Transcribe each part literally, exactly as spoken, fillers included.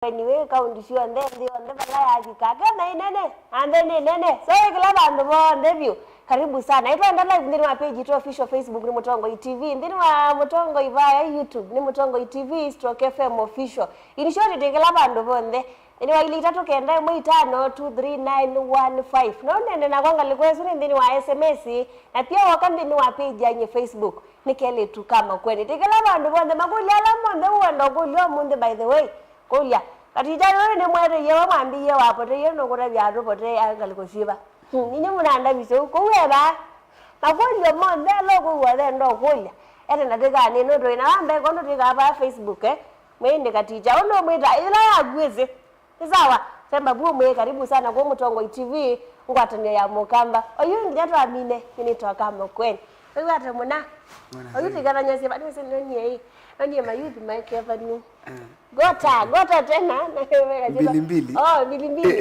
Makueni wĩ kaunti syonthe, nthĩ yonthe vala yavika. Kenya ĩ nene, na nthĩ nĩ nene. So, ĩ kĩla vandũ vonthe vyũ. Karibu sana. Ĩtwaenda live nthĩnĩ wa page itũ official Facebook nĩ Mũtongoi T V. Nthĩnĩ wa Mũtongoi vaya YouTube nĩ Mũtongoi T V stroke F M official. In short, twĩ kĩla vandũ vonthe. Nĩ wa ilĩ itatũ kenda ĩmwe itano two three nine one five. No nene nakwa ngalĩko ĩsu nĩ nthĩnĩ wa S M S, na pia woka nthĩnĩ wa page yanyie Facebook, nĩ kelĩtu ka Makueni. Twĩ kĩla vandũ vonthe, makũlyo ala monthe ũkwenda ũkũlya ũmũnthĩ, by the way, kũlya. Katija yũyũ nĩ mweteie we mwambĩie wapoteie nũkũtavya atũpotea ngalĩko syĩva? Hmm, inyu mũnandavisye ũu kũu eva. Makũlyo monthe ala ũkwĩw'a ũthenda ũkũlya, ete ndatĩkanĩ nũndũ ĩna wa mbee kondo twĩkaa vaa Facebook, eh? Mwĩndĩ Katija, ũndũ ũmwĩta, ĩla yakuĩsĩ. Nĩ sawa, semba vu mwĩ karibu sana kwa Mũtongoi T V, ngwatanĩo ya Mũkamba. Oyu nginya twamine, nĩnĩtoka Makueni. Oyu ata mũna? Mwana oyu zee. Tĩkananyasya vanu ĩsĩ nonie ĩ. Nonie mayuthi maekethanu. Eh. Gota, gota tena. Mbili mbili. Oh, mbili mbili.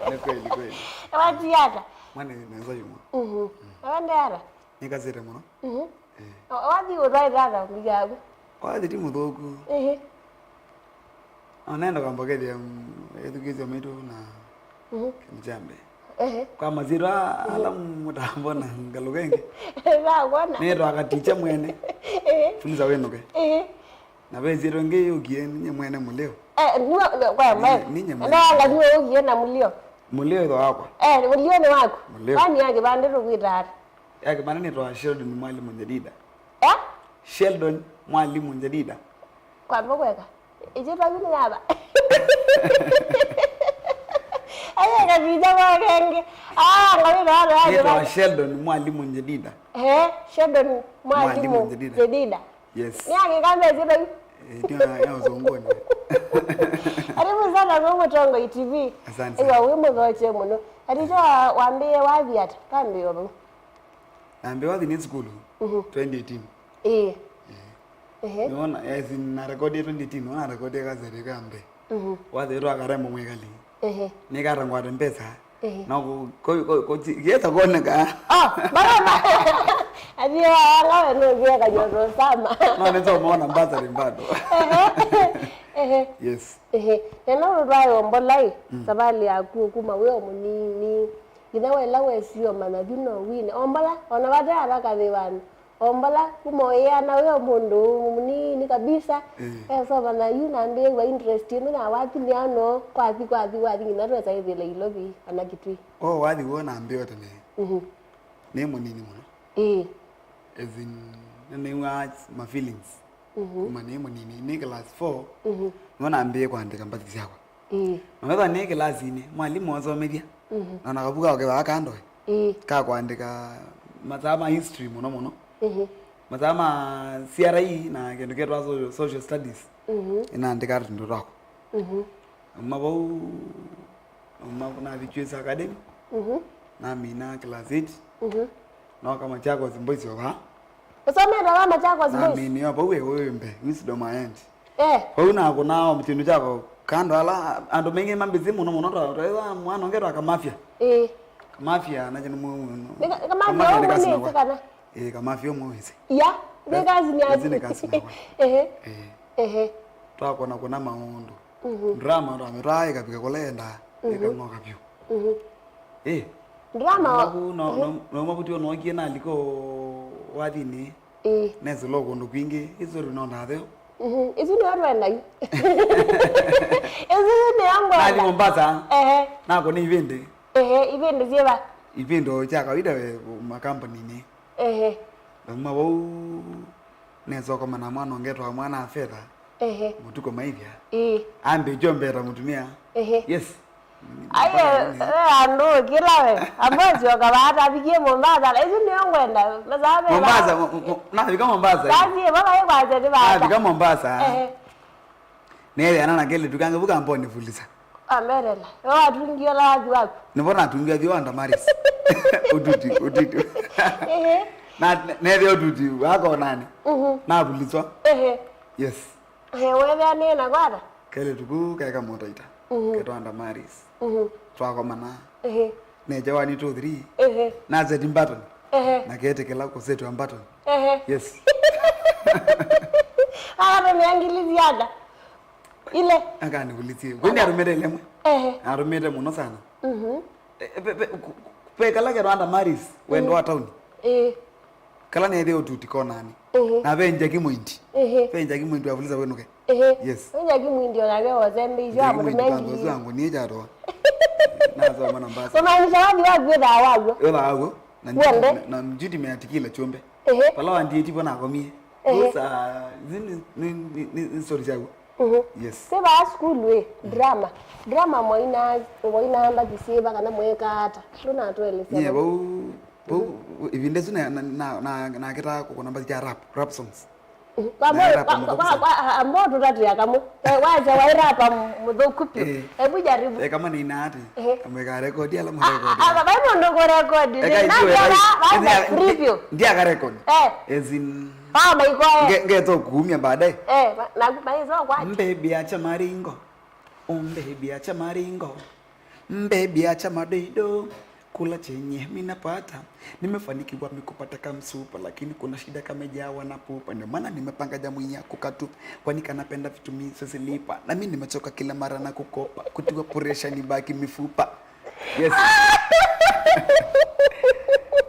Ni kweli, kweli. Wati ata? Mwana neza yuma. Mhm. Awande ata? Nikazete mũno. Mhm. Eh. Wathi ũtwaĩte ata mbigagu? Wathi ti mũthũku. Ehe. Ona nenda kwamba kethĩa, mm, ethukĩĩsya maitũ na mhm. Kĩndũ kya mbee. Ehe. Kwa masyĩtwa ala mũtambo na ngalũka ĩngĩ. Ndakũona. Nĩtwa Katicha mwene. Ehe. Fuliza wĩnũke. Ehe. Na ve ĩsyĩtwa ĩngĩ yũkie, ninye mwene Mũlĩo. Eh, niwe, kwa mwe. Ninye mwene. Ndanga niwe ũkie na Mũlĩo. Mũlĩo ĩtho wakwa. Eh, Mũlĩo nĩ waku. Mũlĩo. Kwani ya kĩvandĩ tũkwĩta ata? Ya kĩvandĩ nĩtwa Sheldon Mwalimu Jadida. Eh? Sheldon Mwalimu Jadida. Kwamba kweka. Ĩsyĩtwa yu nĩ yava? Aye Katicha kwa kenge. Ah, ngawĩta wale wale. Nĩtwa Sheldon Mwalimu Jadida. Eh, Sheldon Mwalimu Mwalimu Jadida. Jadida. Yes. Nĩ akĩkamba ĩsyĩtwa yu? Eh, ndio ya, ya ũzunguni. Karibu sana kwa Mũtongoi T V. Asante sana. Ewa, wĩ mũthokye mũno. Katicha wambĩĩe wathi ata? Kambĩĩo vau. Nambĩĩe wathi nĩ sukulu, mhm. Twenty eighteen. Ĩĩ. Ĩĩ. Ehe. Nĩwona, as in, na record ya twenty eighteen, nĩwona record ya kaseti ka mbee. Mhm. Wathi wĩtwa Karembo Mwĩkali. Ehe. Nĩkatangwate mbesa. Ehe. No ku-, ku-, ku-, ku-, yesa kuoneka. Ah, mama. Athi wa ngawe no zie kanyoto sama. No, nĩtwa mona mbasa ni bado. Ehe. Ehe. Yes. Ehe. Nena ũtwayo mbolai, mm. Savali yaku kuma wĩ o mũnini. Nginya wela wesio manya vyu no wine. Ombola, ona vate ara kathi vandu. Ombola, kuma ũyĩana wĩ o mũndũ mũnini kabisa. Eh. Esoma na yu nambĩĩw'a interest ĩno na wathi nĩano, kwathi, kwathi, wathi, nginya twesa ĩthĩla Ilovi, ana Kitui. Oh, wathi w'o nambĩĩo tene. Mhm. Nĩ mũnini mũno. Ĩĩ. As in, nĩnĩw'aa ma feelings. Mhm. Kuma nĩ mũnini, nĩ class four, mhm. Nĩw'o nambĩĩe kũandĩka mbathi syakwa. Ĩĩ. Na wetha nĩ kĩlasinĩ, mwalimũ asomethya, mhm. Na ona kavuku kake vaa kando, ĩĩ. Ka kũandĩka masaa ma history mũno mũno. Mhm. Masaa ma C R E na kĩndũ kĩtwa social, social studies. Mhm. Nĩnaandĩkaa tũndũ twakwa. Mhm. Nauma vau, nauma, nathi Chwesa Academy, mhm. Namina class eight, mhm. Nooka Machakos Boys o vaa. Ũsomete vaa Machakos Boys? Namina o vau e wĩmbe, Wisdom Aendi. Eh. Vau nakũnaa o kĩndũ kyakwa kando ala andũ maingĩ mambĩsĩ mũno mũno, ta, ta, ta mwana ũngĩ etwa Kamafia. Ĩĩ. Kamafia, na kĩndũ mwe-, mwe-, nĩ Ka-, Kamafia Kamafia nĩ ũmwe cousin nĩsĩ wakwa. Kana? Ĩĩ, Kamafia ũmwe wĩsĩ. Ya, nĩ cousin yaku. Yes, nĩ cousin wakwa. Ehe. Ĩĩ. Ehe. Twakona kũna maũndũ. Mhm. Drama twamĩtwaa ĩkavika kũla yendaa, mhm. Ĩkang'oka vyũ. Mhm. Ĩĩ. Drama. Naku no, mhm. No, no mavuti onookie nalika wathinĩ. Ĩĩ. Nesĩla o kũndũ kwingĩ, ĩsu tũnonaa theo. Mhm. Ĩsu nĩyo twenda yu. Ĩsu nĩyo ngwenda. Nathi Mombasa. Ehe. Nakũna ivĩndĩ. Ehe, ivĩndĩ syĩva? Ivĩndĩ o kya kawaida we, makampanĩnĩ. Ehe. Nauma vau, nesokomana mwana ũngĩ etwa mwana Fetha. Ehe. Mũtuko maithya. Ĩĩ. Ambĩtyo mbeta mũtumĩa. Ehe. Yes. Aye, we andũ kĩla we. Ambosyoka vata avikie Mombasa. Ĩsu nĩyo ngwenda. Masaa me Mombasa, vata. Mo-, mo-, mo-, nafika Mombasa. Basi, baba, ĩkwasya ti vata. Nafika Mombasa. Ehe. Neethĩana na kelĩtu kangĩ vu kambonĩ vulisa. Amerela. Yo atungie la wathi waku. Nĩvo natungia thio wa Damaris. Ũtuti, ũtuti. Ehe. Na ne-, nethĩa ũtuti wakonani. Mhm. Navuliswa. Ehe. Yes. Ehe, wetheanĩe na kwata? Kelĩtu kuu kaeka motaita. Mhm. Ketwa Damaris. Mhm. Twakomana. Ehe. Neja one, two, three. Ehe. Na set button. Ehe. Na ketĩkĩla kũsetwa button. Ehe. Yes. Aka tũmĩa ngili ziada. Ile. Akanĩvũlĩsye. Kwĩndĩ arũmĩte ĩlemwe. Ehe. Arũmĩte mũno sana. Mhm. E, e, pe, pe, ku, ku, pe kala ketwa anda Maris, wendo wa tauni. Ĩĩ. Kala nethĩe ũtuti konani. Ehe. Na ve Njaki Mwindi. Ehe. Ve Njaki Mwindi wavuliza wĩnũke. Ehe. Yes. Njaki Mwindi onake wose mbei cio amũtũmengi. Ũsu angu niĩ kyatoa. Nasoma na mbasa. Kumaanisha wathi waku wĩthaa waguo. Wĩthaa waguo. Na Wende. Na, na Judy meatikila chombe. Ehe. Pala wandiĩti bona akomie. Ehe. Those are, ni, ni, ni, ni, ni story chaguo. Mhm. Yes. Sĩ vaa sukulu ĩ, drama. Drama mwaina, mwaina mbathi syĩva kana mwĩkaa ata? Ndũnatũelesya. Nyie vau, vau, ĩvinda ĩsu na, na, na, na, nakĩtaa kũkũna mbathi sya rap, rap songs. Mhm. Kwa Na mo-, rap kwa, mũthũku kwa, sana. Kwa, a-, ambao tũtatĩa kamwe. Eh, wacha wairapa mũthũku piũ. Eh. Hebu jaribu. Eh, kama nina ati, Ehe. Kamweka record, ala mwa record. Ah, ah, baba, ĩno ndũkũ record. Eka Nĩ ijue, nani eka ara, i-, baba, eka i-, preview. Ndiaka record. Eh. As in, Ah, maikoe. Nge-, ngetha kuumia baadaye. Eh, ma-, na, maizo kwa. Mbebi acha maringo. Oh, mbebi acha maringo. Mbebi acha madoido. Kula chenye mimi napata. Nimefanikiwa mikupata kamsupa, lakini kuna shida kamejawa na pupa. Ndio maana nimepanga jamu ya kukatu. Kwani kanapenda vitu mimi sisilipa. Na mimi nimechoka kila mara na kukopa. Kutiwa puresha ni baki mifupa. Yes.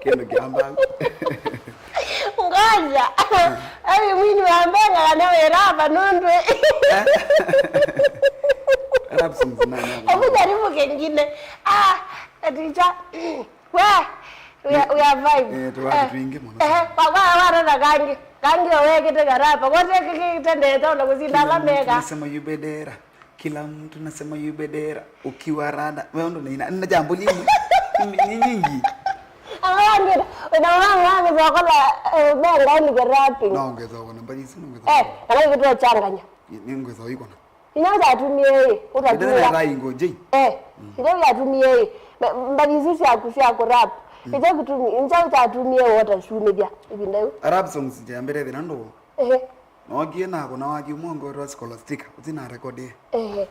Kĩndũ kĩamba. Ngoja. Ai mwini wa mbenga kana wĩrapa nũndũ. Rap songs na, na. Hebu jaribu kengine. Ah, aticha. We, we are, we are vibe. Eh, tuwa Eh. Twingi mũno. Eh, kwa, kwa, kwa, kwa, kangi. Kangi owekite karapa. Kote kikitendete ona kuzinda ala mega. Nasema you bedera. Kila mtu nasema you bedera. Ukiwa rada. Wewe ndo nina, nina jambo lini? Ni, ni nyingi. Awangira, unaona wangu kwa kola, eh, benga ni rapping. No, ungeza uko namba hizi, ungeza. Eh, kana kitu changanya. Ni ungeza uko na. Inya ũtatumie ĩ, ũtatumie. Ndĩrenda ĩngo J. Eh, inya ũtatumie ĩ. Mbathi isu syaku sya kũrap. Inya kĩtumi, inya ũtatumie ĩ, ũtasumĩthya ĩvinda yĩu. Rap songs ya mbere thĩna ndũ. Ehe. Nookie nakũna waki mwongo wetwa Scholastica, ũtina record ĩ. Ehe.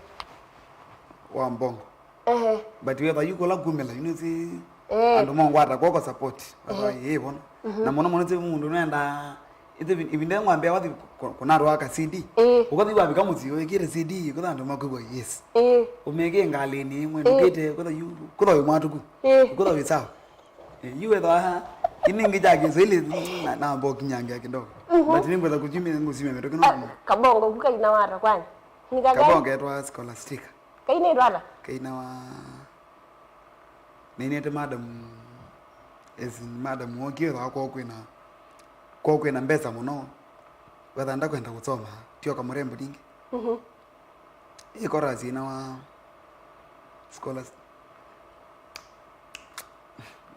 Wa mbongo. Ehe. But wetha yu kũla kumĩla, yu nĩsĩ Eh. Andũ mongwata kwoko support. Ehe. Ĩĩ, bona. Mhm. Na mũno mũno ti mũndũ nenda, ĩthe vi-, ĩvinda ng'wambia wathi ku-, ku-, kũnarwa ka C D. Eh. Ũkathi wavika mũsyĩ, wĩkĩte C D, kũtha andũ makwĩw'a, yes. Eh. Ũmĩkĩe ngalĩnĩ, ĩmwe Eh. ndũkĩte, kũtha yu, kũtha wĩ mwatũku. Eh. Kũtha wĩ sawa. Eh, yu wetha, ini ngi ja Kiswahili, na, na mboki nyange kidogo. Mhm. But ningwetha kuchimia, ngusimia metoke Ah, no. Kabongo, kuka inawara kwani? Ni kagani? Kabongo etwa Scholastica. Kainĩtwa ata? Kainawa, nainĩte madam, as in madam wokie wethawa kwoo kwĩna, kwoo kwĩna mbesa mũno, wetha ndakwenda kũsoma, tioka mũrembo ningĩ. Mhm. Ĩkorasi inawa scholars.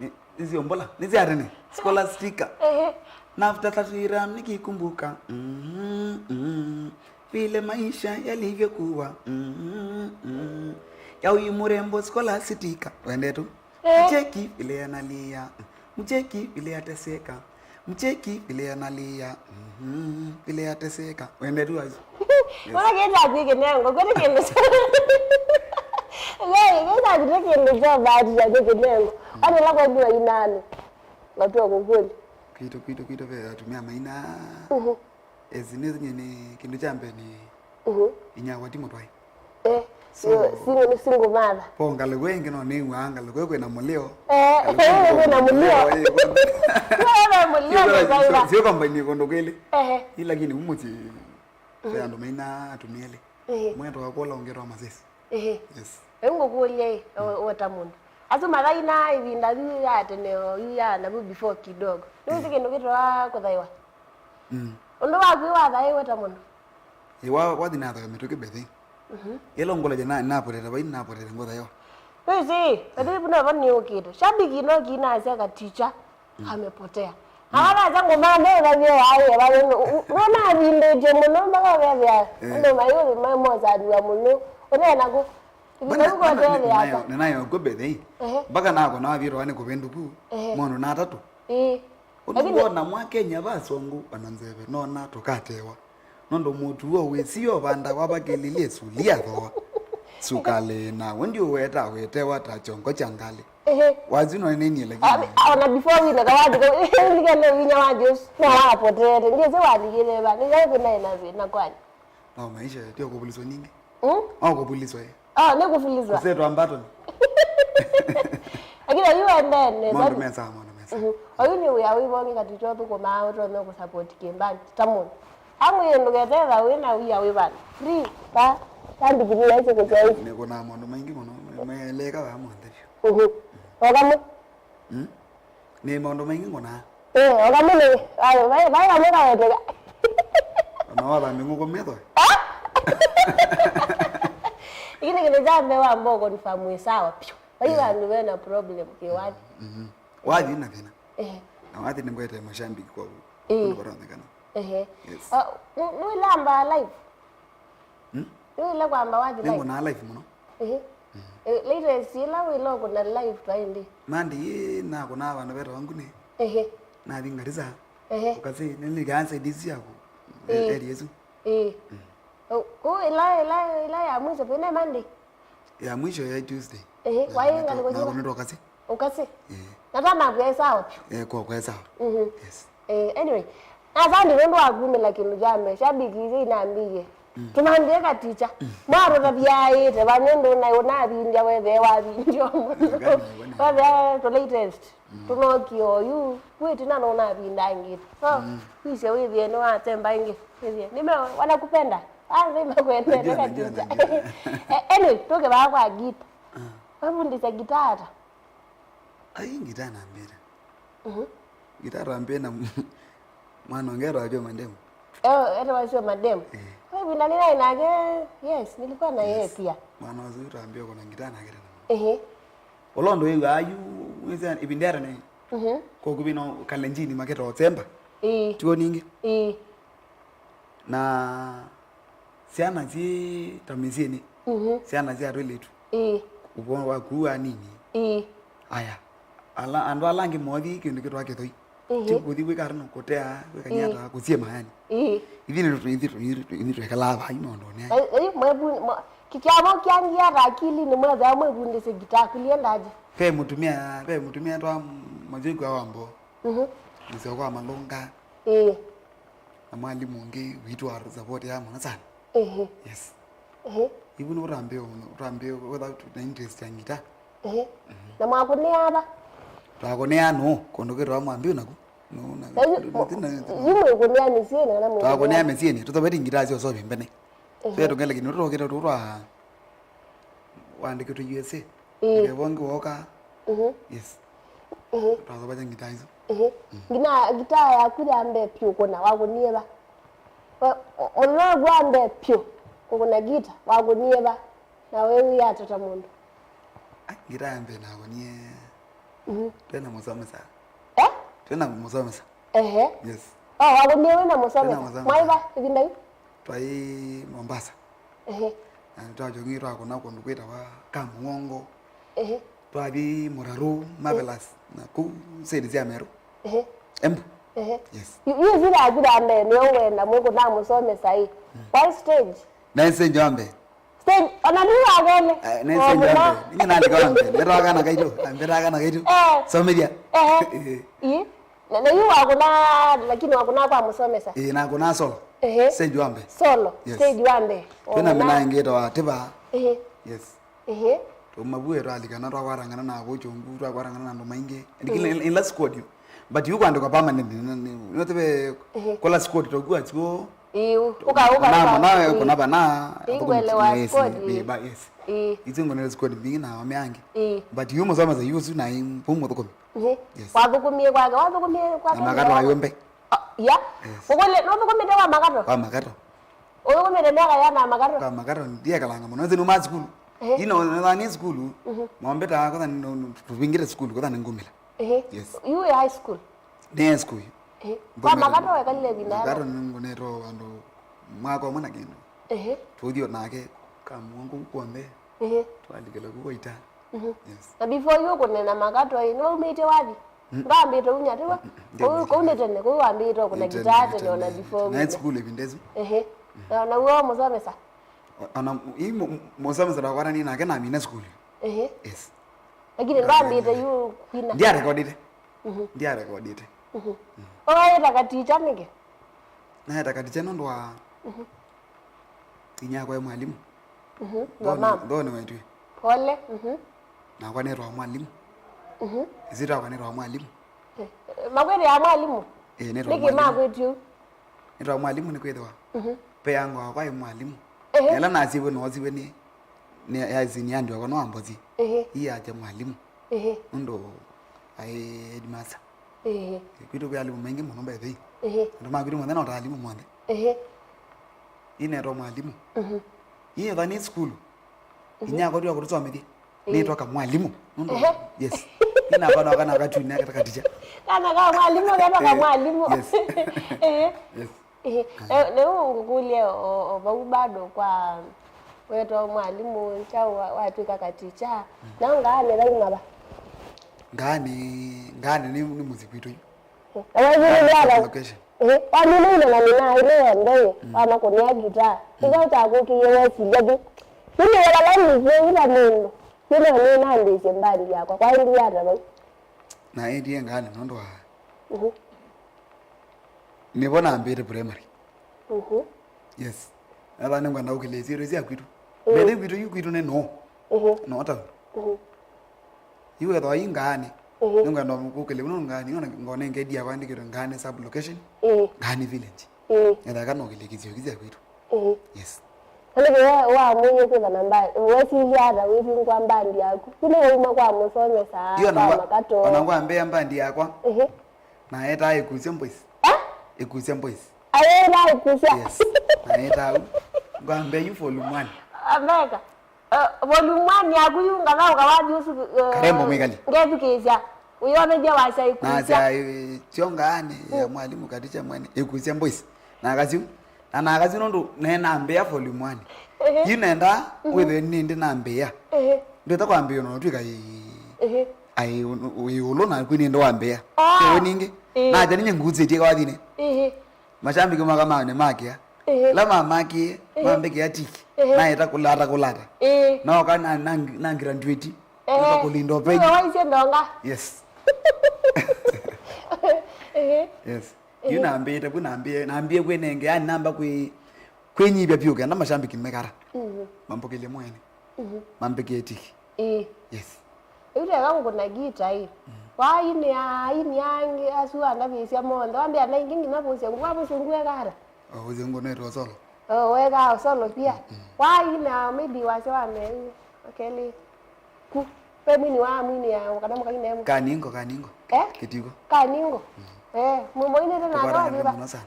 Ni, nĩsyo mbola, nĩsya tene. Scholastica. Ehe. Nafuta taswira nikikumbuka. Mhm, mhm. Vile maisha yalivyokuwa. Mhm, mhm. Ya huyu mrembo Scholastica. Wende tu. Eh. Mcheki vile analia. Mcheki vile ateseka. Mcheki vile analia. Mhm, vile ateseka. Wende tu azu. Yes. Ona kenda kwike nengo, kwete kende. Wewe, kenda kwike kende cha bahati ya kwike nengo. Ani la kwa dua inani. Watu wa kukuli. Kwitũ, kwitũ, kwitũ ve atumia maina. Mhm. Ezi nĩ, nĩ, nĩ kĩndũ kya mbee nĩ Mhm. Inyakwa ti mũtwae. Eh, So, yo, singo nĩ single mother. Po ngalĩko ĩngĩ no nĩw'aa ngalĩko ĩ kwĩna mũlĩo. Eh, ngalĩko ĩ kwĩna mũlĩo. Ĩ, kwĩna Kwĩna mũlĩo nĩ sio, sio kwamba nĩ kũndũ kwĩlĩ. Ehe. Ĩ lakini umũti ve andũ maina atumia elĩ. Ehe. Mwe twa kola ũngĩ twa masesi. Ehe. Yes. Rĩu ngũkũlya ĩ, we, we ta mũndũ. Asu mathaina ĩvinda yu ya tene o yu ya navu before kidogo. Nĩwĩsĩ kĩndũ kĩtawa kũthaiwa? Mm. Ũndũ waku ĩ wathaĩwe ta mũndũ? Ĩ, wa, wathi nathaiwa mĩtũkĩ mbethĩ. Mhm. Ĩla ũngũlya na, napotete vai, napotete ngũthaiwa. Wĩsĩ, ĩthivu navo nĩũkĩte. Shabiki no kinasya ka teacher. Mm. Amepotea. Mm. Awa nasa ngũmanda ũthavyo waĩ, wawĩ, nona avindĩtye mũno, mpaka ũkethĩa, Eh. Andũ mai, mai mosaliwa mũno. Ũneena kũ? Ĩvinda Bana, ũkotethĩa bana, ata? Nĩnayo, nĩnayo ngũmbethei. Ehe. Mpaka nakona wavĩtwa nĩ kũvĩndũku, Ehe. Maũndũ na atatũ. Ĩĩ. Ũndũ Lakini wona mwa Kenya vasongu ona nzeve, nona tũkatewa. Nũndũ mũtuo wĩsio vanda wavakĩlilye sulia thoa. Sukalĩ nawe ndiũweta wetewa ta kyongo kya ngalĩ. Ehe. Wazi no nini lakini. A, a, ona before wina kawati ko, nikende vinya wa Jesu. No wapotete. Ndiye se walikile ba. Ni yeye kuna ina vina kwani. No maisha tio kũvuliswa ningĩ. Mm? O kũpulizwa ĩ. Oh, nĩ kũpulizwa. Kũsetwa mbatoni. Lakini oyu wendene. Maũndũ me sawa, maũndũ me sawa. Mhm. Oyu nĩ wĩa wĩvongi katĩ twa thũkũmaa ũtonya kũsupport kĩmbandi ta mũndũ. Amwĩe ndũkethetha wĩ na wĩa wĩ vandũ. Free, ta, ta ndikili yaisye kũsya hivi. Nĩ kuna maũndũ maingĩ mũno, me-, meleka vaa monthe vyũ. Mhm. O kamwe. Mm? Nĩ maũndũ maingĩ ngonaa. Eh, o kamwe nĩ, vai, vai, vai kamwe kaweteka. Ona wathambia ngũkũ metho. Ah? Lakini kĩndũ kya mbee wamba ũconfirm wĩ sawa piũ. Vai, eh, vandũ ve na problem kĩ wathi. Mhm. Wathi na thĩna. Eh. Na wathi nĩngwete mashabiki kwa eh, kũndũ kũraonekana. Ehe. Yes. Ah, nĩ, nĩwĩlamba live? Hmm? Nĩwĩle kwamba wathi live? Nĩngũnaa live mũno. Ehe. Eh, latest ĩla wĩla ũkũna live twaĩ ndĩ? Monday ĩ nakũnaa vandũ vetawa Ngune. Ehe. Nathi Garissa. Ehe. Ũkasi, nĩnĩkaa nsaidizi yaku. Eh. Area ĩsu. Ĩĩ. Mm. Kũu ĩla, ĩla, ĩla ya mwisho pene Monday? Ya mwisho ya Tuesday. Ehe, na waĩ ngalĩko yĩva? Nakunĩtwa ũkasi. Ũkasi? Ĩĩ. Na ta naku e sawa vyũ. Eh, kwa kwa sawa. Mhm. Yes. Eh, anyway, na asante nũndũ wa kumĩla kĩndũ kya mbee. Shabiki isu inambĩie. Mm. Tũmambie katicha. Mm. Mwarũta vyaĩte, va nũndũ na ũnavindya wethee wavindya mũno. Ngani, ngani. Wethea tũ latest. Mm. Tũnokie oyu, kwĩ tina nũnavindangĩte. So, mm, wĩsye wĩthĩe nĩwatemba ĩngĩ. Wĩthĩe, nime wanakupenda. Ah, nĩmakwendete. Najua, najua, katicha. Najua. Eh, anyway, tũke vaa kwa gita. Ah. Wavundĩsya gita ata? Ai, gita nambĩte. Mhm. Gita twambĩe na mwana ũngĩ etwa Joe Mademu. Eh, etwa Joe Mademu. Eh. Kwa ĩvinda nĩnaĩ nake, yes, nilikuwa na yeye pia. Yes. Mwana ũsu twambĩe kũna gita nake tene. Ehe. Ũla ũndũ wĩw'aa yu, wĩsĩ ĩvinda ya tene. Mhm. Koku vino Kalenjini maketa ũsemba. Ĩĩ. Tiwo ningĩ. Ĩĩ. Na syana syĩ ta mĩsyĩnĩ. Mhm. Syana sya twĩlĩtu. Ĩĩ. Ũvoo waku anini. Ĩĩ. Aya. Ala, andũ ala angĩ mothi kĩndũ kĩtwa kĩthoi. Ĩĩ. Ti kũthi kwĩka arĩ no kũtea, kwĩka nyata, kũsiema yani. Ĩĩ. Ithyĩ nĩ tũ-, ithyĩ tũ-, ithyĩ tũ-, ithyĩ twekalaa vai maũndũnĩ aya. Ai, ai, mwebu-, mwe-, kĩkyavo kyangia ta akili nĩ mwethĩa mwĩvundĩsye gita kulienda aje. Ve mũtumĩa, ve mũtumĩa twa Majoiku wa Wambo. Mhm. Mũseo kwa Malũnga. Ĩĩ. Na mwalimu ũngĩ witũ wa support ya mũno sana. Ehe. Yes. Ehe. Ivu nĩ ũtambĩo, ũtambĩo without na interest ya ngita. Ehe. Mhm. Na mwakũnĩa ava? Twakũnĩa no, kũndũ kwĩtwa Mwambĩu naku. No, na, na, na, na, yu mwĩkũnĩa mĩsyĩnĩ kana mwĩkũnĩa? Twakũnĩa mĩsyĩnĩ, tũtaveti ngita syo sovi mbene. Ehe. Twe tũngele kĩndũ tũkĩte tũtwa wandĩkĩtwe U S A. Ĩĩ. Ngevo ngĩ woka. Mhm. Yes. Mhm. Twasovasya ngita isu. Mhm. Mm. Ngina ngita yaku ya mbee piũ kũna, wakũnie va? We, o-, ona wa mbee piũ kũkũna ngita, wakũnie va? Na we wĩatata mũndũ. Ai, ngita ya mbee nakũnie. Mhm. Twena mũsomesa. Eh? Twena mũsomesa. Ehe. Yes. Oh, wakũnie wĩna mũsomesa. Twena mũsomesa. Mwaĩ va ĩvinda yu? Twaĩ Mombasa. Ehe. Na nĩtwakyokie twakũna kũndũ kwĩtawa Kamwongo. Ehe. Twathi Mũrarũ, Marvelous, na kũu side sya Meru. Ehe. Embu. Ehe. Yes. Yu, yu ĩvinda yaku ya mbee nĩyo wenda mwĩkũna mũsomesa ĩ. Mm. Why stage? Na stage wa mbee. Stage, ona nĩ wa kelĩ. Eh, nĩ stage wa mbee. Niĩ nalika wa mbee. Nĩtwaka na kaitũ. Ambĩtaka na kaitũ. Eh. Somethia. Ehe. Eh. Ĩ. Na, na yu wakũna, lakini wakũna kwa mũsomesa. Ĩĩ, nakũna solo. Ehe. Stage wa mbee. Solo. Yes. Stage wa mbee. Twĩna mina ĩngĩ ĩtawa Tiba. Ehe. Yes. Ehe. Tũmavue twalikana, twakwatangana na Vuchungu, twakwatangana na andũ maingĩ. Lakini ĩla squad yu. But yu kwandĩkwa permanent, nĩtĩve kũla squad tokuwa chuo. Ĩĩ, ũka, ũka, mwana, ũka, mwana, ĩĩ. Kuna vana, ĩĩ, ngwelewa squad, ĩĩ. Ba, yes. Ĩĩ. Isu ngwelewa squad mbingĩ na ame angĩ. Ĩĩ. But yu mũsomesa yu ũsu na ĩĩ, pu mũthũkũmi. Ĩĩ. Yes. Wathũkũmie kwake, wathũkũmie kwake. Na makatwa yũmbe. Ah, ya? Yes. Ũkũle, nũthũkũmĩte kwa makatwa? Kwa makatwa. Ũthũkũmĩte myaka yĩana makatwa? Kwa makatwa, ndiekalanga mũno. Nĩsĩ numa sukulu. Ĩĩ. Ino, na nĩ sukulu. Mhm. Maombe ta kwanza tũvingĩte sukulu, kwanza nĩngumĩla. Ĩĩ. Yes. Yu wĩ high school? Nĩ high school. Ĩĩ. Kwa makatwa wekalile ĩvinda yĩana? Makatwa nĩngũnetwo andũ mwaka ũmwe na kĩndũ. Ĩĩ. Tũthi o nake, kamũongo kwonthe. Ĩĩ. Twalikĩla kũu Waita. Mhm. Yes. Na before yu kũnena makatwa ĩ, nĩwaumĩte wathi? Mm. Ndwambĩte unya, tiwa? Mm, mm, kũu, kũu nĩ tene, kũu wambĩte kũna gitaa tene, ona before. Night school ĩvinda ĩsu. Ĩĩ. Mm. Na, na w'o mũsomesa? O-, ona, ĩ mũ-, mũsomesa ndakwatanie nake namina sukulu. Ĩĩ. Yes. Lakini ndwambĩte yu kwina? Ndiarekodite. Mhm. Ndiarekodite. Mhm. Mm. Ũwaĩta katicha nĩkĩ? Naĩta katicha nũndũ wa inyakwa e mwalimũ. Mhm. Thoni, thoni waitũ. Pole. Mhm. Nakwa nĩtawa Mwalimu. Mhm. Ĩsyĩtwa yakwa nĩtawa Mwalimu. Eh, makwĩtĩaa Mwalimu? Ĩĩ, nĩtawa Mwalimu. Nĩkĩ makwĩtya ũu? Nĩtawa Mwalimu nĩkwĩthĩwa, mhm, ve ango wakwa aĩ Mwalimu. Ehe. Na ĩla nasiwe noosiwe nĩ, nĩ aisini andũ akwa no ambosie. Ehe. Ii aja Mwalimu. Ehe. Nũndũ aĩ headmaster. Ehe. Kwitũ kwĩ alimũ maingĩ mũno by the way. Ehe. Andũ ma kwitũ monthe no ta alimũ monthe. Ehe. Ii nĩtawa Mwalimu. Mhm. Ii ethwa nĩ sukulu. Mhm. Inyia akwa twa kũtũsomethya. Ĩĩ. Nĩtwa Kamwalimu. Nũndũ, ehe, yes. Ina kana kana katuni aka takaticha. Kana ka Mwalimu, kana ka, eh, Mwalimu. Yes. Ehe. Yes. Ehe. Ah. Eh, leo ngũkũlye o, o vau bado kwa wetwa Mwalimu, kyaũ wa, watwĩka katicha. Mm. Na ngaanĩ vaima va? Ngaanĩ, ngaanĩ nĩ, nĩ mũsyĩ kwitũ yu. Na waililya ata? Location. Ĩĩ, waminĩile na mĩnaa ĩla yonthe ĩ, mm, wamakũnĩa ngitaa. Mm. Kĩkao kyakũkĩie wesilya vi. Yu nĩ vala nĩsĩ ĩla mũndũ. Yu no nĩnambĩĩsye mbandi yakwa. Kwaendie ata vau? Na endie ngaanĩ nũndũ wa, mhm, nĩvo nambĩte primary. Mhm. Yes. Ethwa nĩngwenda ũkĩlĩsya indo sya kwitũ. Mm. Mbele kwitũ yu kwitũ nĩ no. Mhm. No town. Mhm. Yu ethwa i ngaanĩ. Ĩĩ. Nĩngwenda kũkĩlya mũno ngaanĩ, ona ngona engedi yakwa andĩkĩtwe Ngaanĩ sub location, ĩĩ, Ngaanĩ village. Ĩĩ. Ethwa kana ũkĩlya kĩsio kĩsya kwitũ. Ĩĩ. Yes. Na nĩkĩ we wamwĩie kwĩthana mbandi, wesilya ata wĩvingũa mbandi yaku? Yu nĩ wauma kwa mũsomesa, iyo kwa ona ngwa-, makatoo. Ona ngwambĩa mbandi yakwa. Ĩĩ. Na etaa Ĩkusya Boys. Eh? Ĩkusya Boys. Ayĩtaa Ĩkusya. Yes. Na etaa u. Ngwambĩa yu volume one. Ameka. Eh, volume one yaku yu ngathaũka wathi ũsu, eh, Karembo Mwikali. Ngethukĩĩsya. Ũyovethya wasya Ĩkusya. Nasya, eh, syo ngaanĩ ya, mm, Mwalimu Katicha mwene, Ĩkusya Boys. Na akasyu, na, na akasyu nũndũ nenambĩa volume one. Ehe. Yu nenda, mhm, wĩthwe nĩndĩ nambĩa. Ehe. Ndwĩta kwambĩa no twĩka ĩ, ehe, ai, ũ-, ũ-, ĩ ũlũ na kwĩ nĩndĩ wambĩa. Ah. Ewe ningĩ. Ĩĩ. Naja ninye ngusĩtie kwathinĩ. Ehe. Mashabiki maka mane makĩa. Ehe. La mamakĩe, ehe, mambĩkĩa tiki. Ehe. Naeta kũlata kũlata. Ĩĩ. Noka na, na, na graduate. Ehe. Nĩka kũlinda ũpenyu. Nĩwe waisye ndonga. Yes. Ehe. Yes. Ehe. Yu nambĩte, ku nambĩe, nambĩe kwĩnenge, yani namba kwĩ, kwĩnyivya vyũ kenda mashabiki mekara. Mhm. Mambũkĩlye mwene. Mhm. Mambĩkĩe tiki. Ĩĩ. Yes. Ĩu teka kũkũna gita ĩ. Mm. Wainĩa, ainĩa angĩ asu andavĩsya monthe. Wambĩa na ingĩ nginya kũsya ngũa kũsya ngũa ekara. Oh, ũsya ngũa nĩtwa solo. Oh, weka solo pia. Mm, mm. Waina maybe wasya wa meũ. Okeli. Ku. Pe mwini wa mwini ya kana mũkainemu. Kaningo, kaningo. Eh? Kĩtiko. Kaningo. Mm. Eh, mũmoinĩte na wathi wĩva? Mũno sana.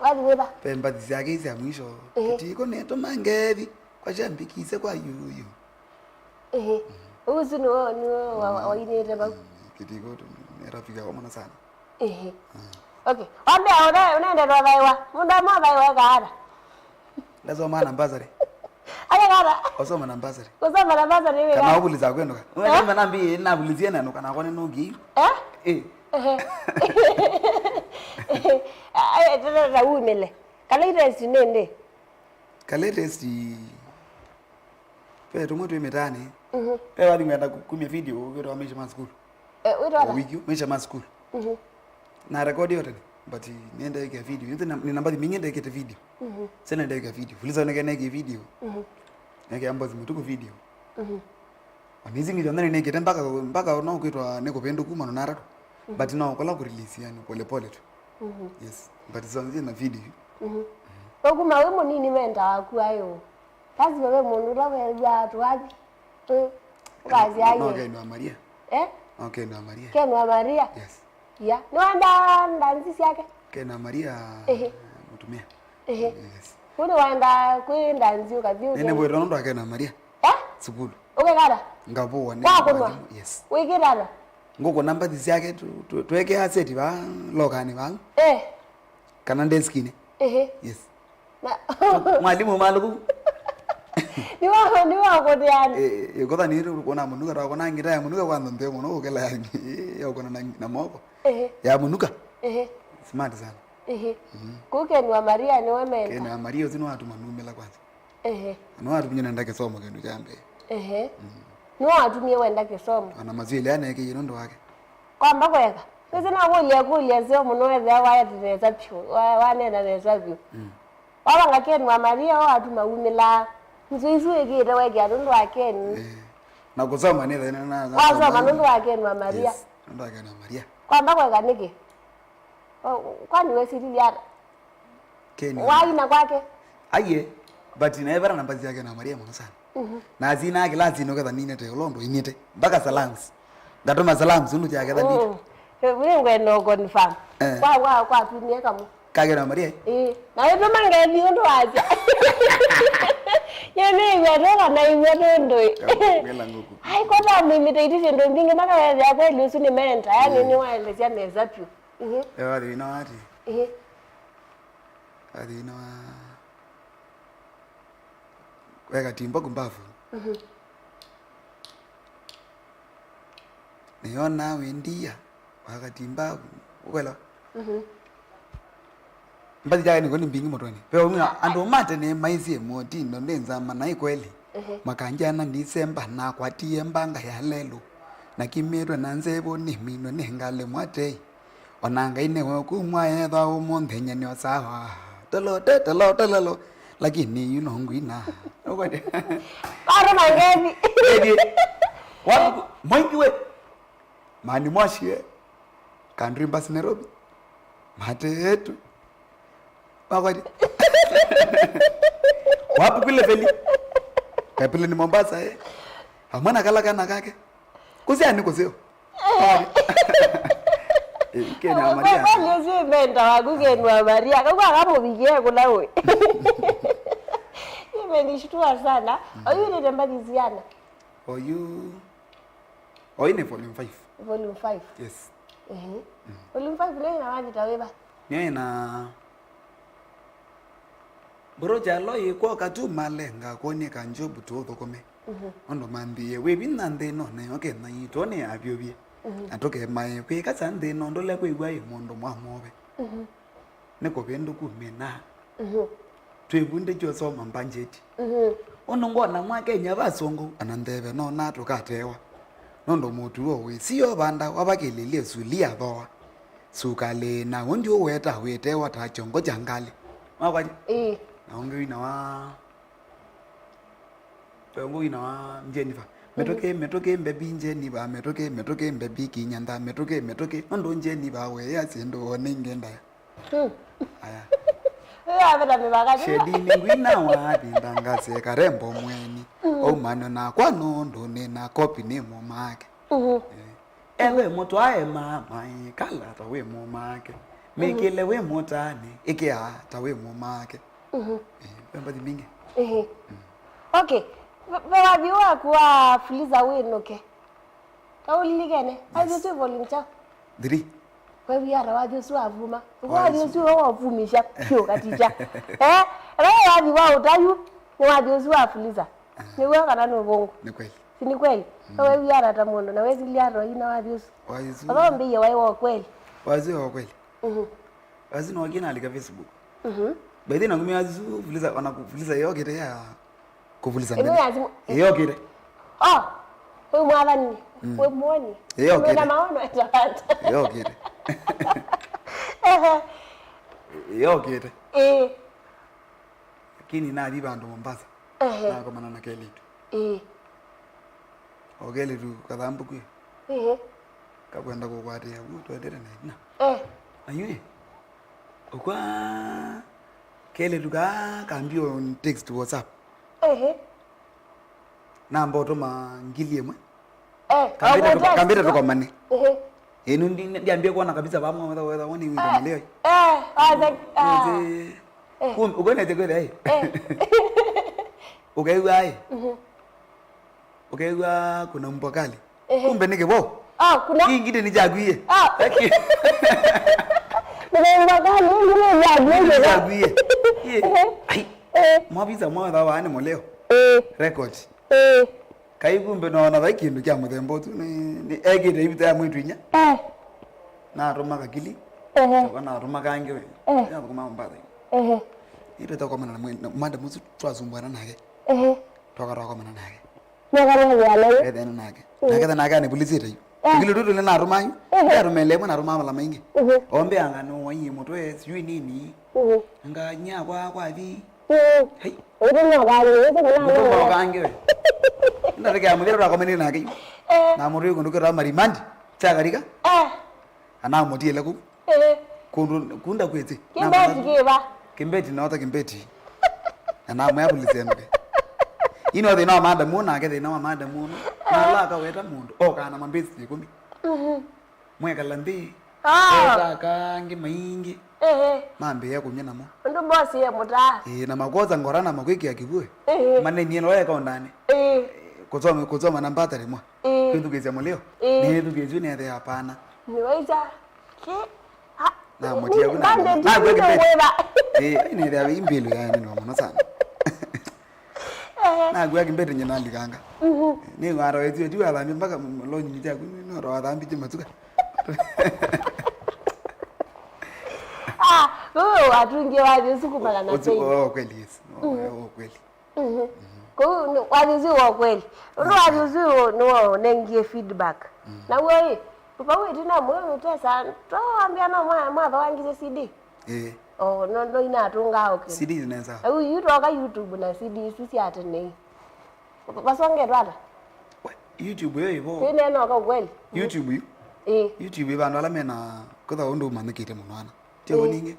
Wathi wĩva? Pe mbathi syake sya mwisho. Ehe. Kĩtiko nĩtũma ngethi. Kwa shambikise kwa yuyu. Ehe. Mm. Ũsu nĩwe, nĩwe wa-, mm, wainĩte vau. Mm, Kĩtiko tu, nĩ rafiki yako mũno sana. Ehe. Mm. Okay. Wambĩa ũne-, ũnendelwa thaiwa. Mũndũ amwe thaiwa ekaata. Ndasoma na mbasari. Ake kata. Osoma na mbasari. Kusoma na mbasari nĩ kana wĩra. Ũvuliza kwendũka. Eh? Ũnasema nambi navulizie na nũka nakwa nĩ nũngi. Eh? Eh. Ehe. Ai, tata umile. Kana itesti nende. Ka latest, ve tũmwe twĩ mĩtaanĩ. Mhm. Ve wathi ngwenda ku-, kumya video wĩtawa Maisha ma School. Eh, wĩtawa ata? O wiki, Maisha ma School. Mhm. Na record yo tene, but nĩenda ĩkĩa video. Nĩna, nĩna mbathi mingĩ ndekĩte video. Mhm. Sena ndekĩa video. Fuliza neke neke video. Mhm. Neke ambazi mutuku video. Mhm. Amazing video nene nĩkĩte mpaka, mpaka no kwĩtwa nĩ kũvĩndũku manona atatũ. Mhm. But no kũla kũrelease yani pole pole tu. Mhm. Yes. But zanzie na video. Mhm. Ũkuma wĩ mũnini menta waku ayo. Lazima ve mũndũ ũla wew'aa tũathi. Mm. Ũkasya no, no aye. Ken wa Maria. Eh? No Ken wa Maria. Ken wa Maria? Yes. Ya. Nĩwenda ndanzi syake? Ken wa Maria. Ehe. Mũtumĩa. Ehe. Yes. Kũu nĩwenda kwĩ ndanzi ũkathi ũke. Nene bwĩtwa nũndũ wa Ken wa Maria. Eh? Sukulu. Ũkekata? Ngavũwa nĩ. Wakũnwa? Yes. Wĩkĩtata? Ngũkũna mbathi syake tu-, tu-, twekea seti va lokanĩ va. Eh. Kana deskinĩ. Ehe. Yes. Na mwalimũ malũku. Nĩwa, nĩwa kũteana. Eh, eh, kotha nĩ kũna mũnuka, ta kũna ngita ya mũnuka kwa ndombe mũno ũkela ya, ya kũna na, na moko. Ehe. Ya mũnuka. Ehe. Smart sana. Ehe. Mhm. Kũu Ken wa Maria nĩwe menta. Ken wa Maria ũsu nĩwatuma numĩla kwanza. Ehe. Nĩwatuma nenda kĩsomo kĩndũ kya mbee. Ehe. Mhm. Nĩwatumie wenda kĩsomo. Ona maswali anekĩie nũndũ wake. Kwamba kweka. Nĩsĩ nakũlya kũlya seo mũno ethĩa waete nesa vyũ, wa-, wanena nesa vyũ. Mm. Wavanga Ken wa Maria o atuma umĩlaa. Nzũ isu wĩkĩte wekĩa nũndũ wa Ken. Eh. Na kũsoma nĩ thĩna na, na wasoma nũndũ wa Ken wa Maria. Yes, nũndũ wa Ken wa Maria. Kwamba kweka nĩkĩ? O, kwani wesililye ata? Ken. Waina kwake? Aiye, but naye vara namba syake na Maria mũno sana. Mhm. Na asina kĩlasi noketha ninete ũla ũndũ inĩte. Mpaka salams. Ngatũma salams ũndũ syaketha nĩte. Mm. Nĩngwenda confirm. Eh. Kwa, kwa, kwa tumie kamwe. Kagera Maria? Ĩĩ. Na wĩtũma ngethi ũndũ wasya. Yĩnĩw'a nũka na iw'a nũndũ ĩ. Ngela ngũkũ. Ai, kwanza mwĩmĩte iti syĩndũ mbingĩ mpaka wethĩa kweli ũsu nĩ mentor, yani nĩwaelesya nesa vyũ. Ĩhĩ. Ewa thĩna wa atĩ. Ĩhĩ. Wa thĩna wa weka timba kumbavu. Mhm. Nĩyona wĩ ndia, wakatimba, ũkwelewa? Mhm. Mbathi yake nĩko nĩ mbingĩ mũtwenĩ. Ve ũmwe andũ ma tene maisye mũtindo nĩ nzama na ĩ kweli. Ehe. Makanjana Ndisemba nakwatie mbanga ya lelũ. Na kimĩtwe na nzevũ nĩminwe nĩ ngalĩ mwatei. Ona Ngai nĩwe ũkumwa ethwa ũmũnthĩ nye nĩ o sawa. Tolote, tolote, lolo. Lakini yu no ngwina. Ũkwende? Bado mageni. Ĩĩ. Wapi? Mwaingi we. Mani mwashie. Country bus Nairobi. Mate yetu. Wakwati. Wapi kule veli? Kapile ni Mombasa, eh. Amwana kala kana kake. Kusia ni kusio. Eh, Ken wa Maria. Kweli ũsu menda waku Ken wa Maria. Kakwa akamũvikie kũla ũĩ. Imenishtua sana. Oyu nĩ mbathi ziana. Oyu. Oyu nĩ volume five. Volume five. Yes. Ehe. Volume five nĩ na wathi ta wĩva? Nĩ na Mbũrũ kyalo ĩkwoka tu malenga kwonyeka Job tũũthũkũme. Mhm. Ũndũ manthĩie wĩ vinya nthĩ ĩno, nayo Kenya yitũ nĩ yavyũvie. Mhm. Na tũkemae kwĩkasya nthĩ ĩno ndũle kwĩw'a ĩ mũndũ mwamove. Mhm. Nĩ kũvĩndũku mĩna. Mhm. Twĩvundĩkye ũsoma mbanjeti. Mhm. Ũndũ ngwona mwa Kenya vasũngũ, ona ntheve nona tũkatewa. Nũndũ mũtuo wĩ sio vanda wavakĩlĩlye suli ya thoa. Sukalĩ na ũndĩ ũweta wĩtewa ta kyongo kya ngalĩ. Mwakwatya? Ĩĩ. Na ũngĩ wina wa, ũngĩ wina wa Jennifer. Mĩtũkĩ, mĩtũkĩ, mbebi Jennifer, mĩtũkĩ, mĩtũkĩ, mbebi kinyantha, mĩtũkĩ, mĩtũkĩ. Nũndũ Jennifer wĩa syĩndũ one ingĩ ndaya. Hmm. Aya. Ĩyo aveta mĩvaka nĩ Shedi nĩ ngwina wa vinda ngasye karembo mweni. Mm. Aumanyo nakwa nũndũ nĩ na kopi nĩ mũmake. Mhm. Eh. Ewe mũtwae mama, ĩkala ta wĩ mũmake. Mĩkĩle wĩ mũtaanĩ, ĩkĩaa ta wĩ mũmake. Mhm. Eh, ve mbathi mbingĩ. Ehe. Mm. Okay. Ve, ve wathi waku wa Fuliza wĩnũke. Kaũlilikene, wathi ũsu volume kyaũ? Three. Weew'aa ta wathi ũsu wavuma. Wathi ũsu wavumisha vyũ katikya. Eh, ĩla wathi wa ũtayu, nĩ wathi ũsu wa Fuliza. Nĩw'o kana nĩ ũvũngũ? Nĩ kweli. Si nĩ kweli? Mm. Weew'aa ta mũndũ, na wesilya ata wathi ũsu? Wathi ũsu. Ava ũmbĩie waĩ wa kweli. Wathi wa kweli. Mhm. Wathi no kina alika Facebook. Mhm. By the way, nangumia wathi ũsu Fuliza, ona ku-, Fuliza yokite ya Kũvulisa ĩno mbele. Ĩyokĩte. Oh, wĩ mwathani, mm, wĩ mwoni. Ĩyokĩte. Wĩna maono etaata. Ĩyokĩte. Ehe. Ĩyokĩte. Ĩĩ. Lakini nathi vandũ Mombasa. Ehe. Nakomana na kelĩtu. Ĩĩ. O kelĩtu kathambũku. Ĩĩ. Kakwenda kũkwatĩa vu twendete na ina. Eh. Ayuĩ. Ũkwa kelĩtu kaa kambio text WhatsApp. Ehe. Namba ũtũma ngili ĩmwe. Eh, kambĩte tũko-, kambĩte tũkomane. Ehe. Ĩnu ndi-, ndiambie kuona kabisa vamwe wetha, wetha woni wĩta mũleo. Eh, waza, ah. Eh. Kum-, ũkonete kwetha, eh. Eh. Ũkaigua, eh. Mhm. Ũkaigua kuna mbwa kali. Ehe. Kumbe nĩ kĩvoo. Ah, kuna. Kĩngĩ nĩ kyakwie. Ah. Nĩ mbwa kali, nĩ kyakwie. Nĩ kyakwie. Ye. Ehe. Ai. Eh. Mwavisa mwatha wa nĩ mũleo. Eh. Record. Eh. Kai kumbe naona vai kĩndũ kya mũthemba ũtu nĩ, nĩ ekĩte ivita ya mwĩtu inya. Eh. Natũma kakili. Ehe. Choka natũma kangĩ we. Eh. Nathũkũma Mombasa. Ehe. Nĩtwĩta kũkomana na mwe-, na madam ũsu twasumbuana nake. Ehe. Twakarwa komana nake. Nĩakarwa nake. Ethene nake. Mm. Nake nake anĩvulĩsĩte yu. Eh. Tũkili tũtũ nĩ natũma yu. Mhm. Ndatũmĩle ĩmwe natũma mala maingĩ. Mhm. Ombe anga no waiye mũtwe, sijui nini. Mhm. Anga nyakwa kwathi. Mm. Hei. Ũtũma ũkange, ũtũma ũkange we. Ndatekea mũthira twakomenire nake. Eh. Na mũndũ kũndũ kwĩtwa Marimandi, Chakarika. Eh. Anamũtiele kũu. Eh. Kũndũ kunda kwĩtĩ. Kimbeti kĩva? Kimbeti, nota Kimbeti. Na namwĩa polisi enuke. Ino thĩna wa madam ũũ nake thĩna wa madam ũũ. Na ala akaweta mũndũ, okaa na mambesi ĩkũmi. Mhm. Mwekala nthĩ, ah, ota aka angĩ maingĩ. Ehe. Mambĩĩa kũmya namo. Ũndũ mbosi ye mũtaa. Ĩĩ, na makosa ngora na makwĩkĩa kĩvuĩ. Ehe. Manenie no eka ũndani. Ĩĩ. Kũsoma, kũsoma na mbata rĩmwe. Ĩĩ. Kwĩthukĩĩsya mũlĩo. Ĩĩ. Nĩthukĩĩsyo nĩethĩa hapana. Nĩwaita. Ki? Ha? Na mũtia kuna. Nakwĩkĩte. Ĩĩ, ai nĩthĩa imbĩlũ ya nĩ mũno sana. Ehe. Nakwĩa Kimbeti nyina alikanga. Mhm. Nĩ wara wetu wetu wa thambi mpaka lonyi ni jaku ni ndo wa thambi je matuka. Ah, wewe watungie wathi usiku magana tano. Oh, kweli, yes. Oh, oh, kweli. Mhm. Kwa hiyo wathi usiku wa kweli. Ndio wathi usiku ndio nengie feedback. Mm. Na wewe, papa wetu na mwe mtesa, to ambia no mwa mwa wangize C D. Eh. Oh, no, no, inatũngaa ũkĩ. C D nesa. Au yu twoka YouTube na C D isu sya tene. Vasongetwe ata? We, YouTube yo ivo. Twĩneena ũka ukweli. YouTube yu. Eh. YouTube ĩ vandũ ala mena kũtha ũndũ ũmanyĩkĩte mũno ana. Tio ningĩ.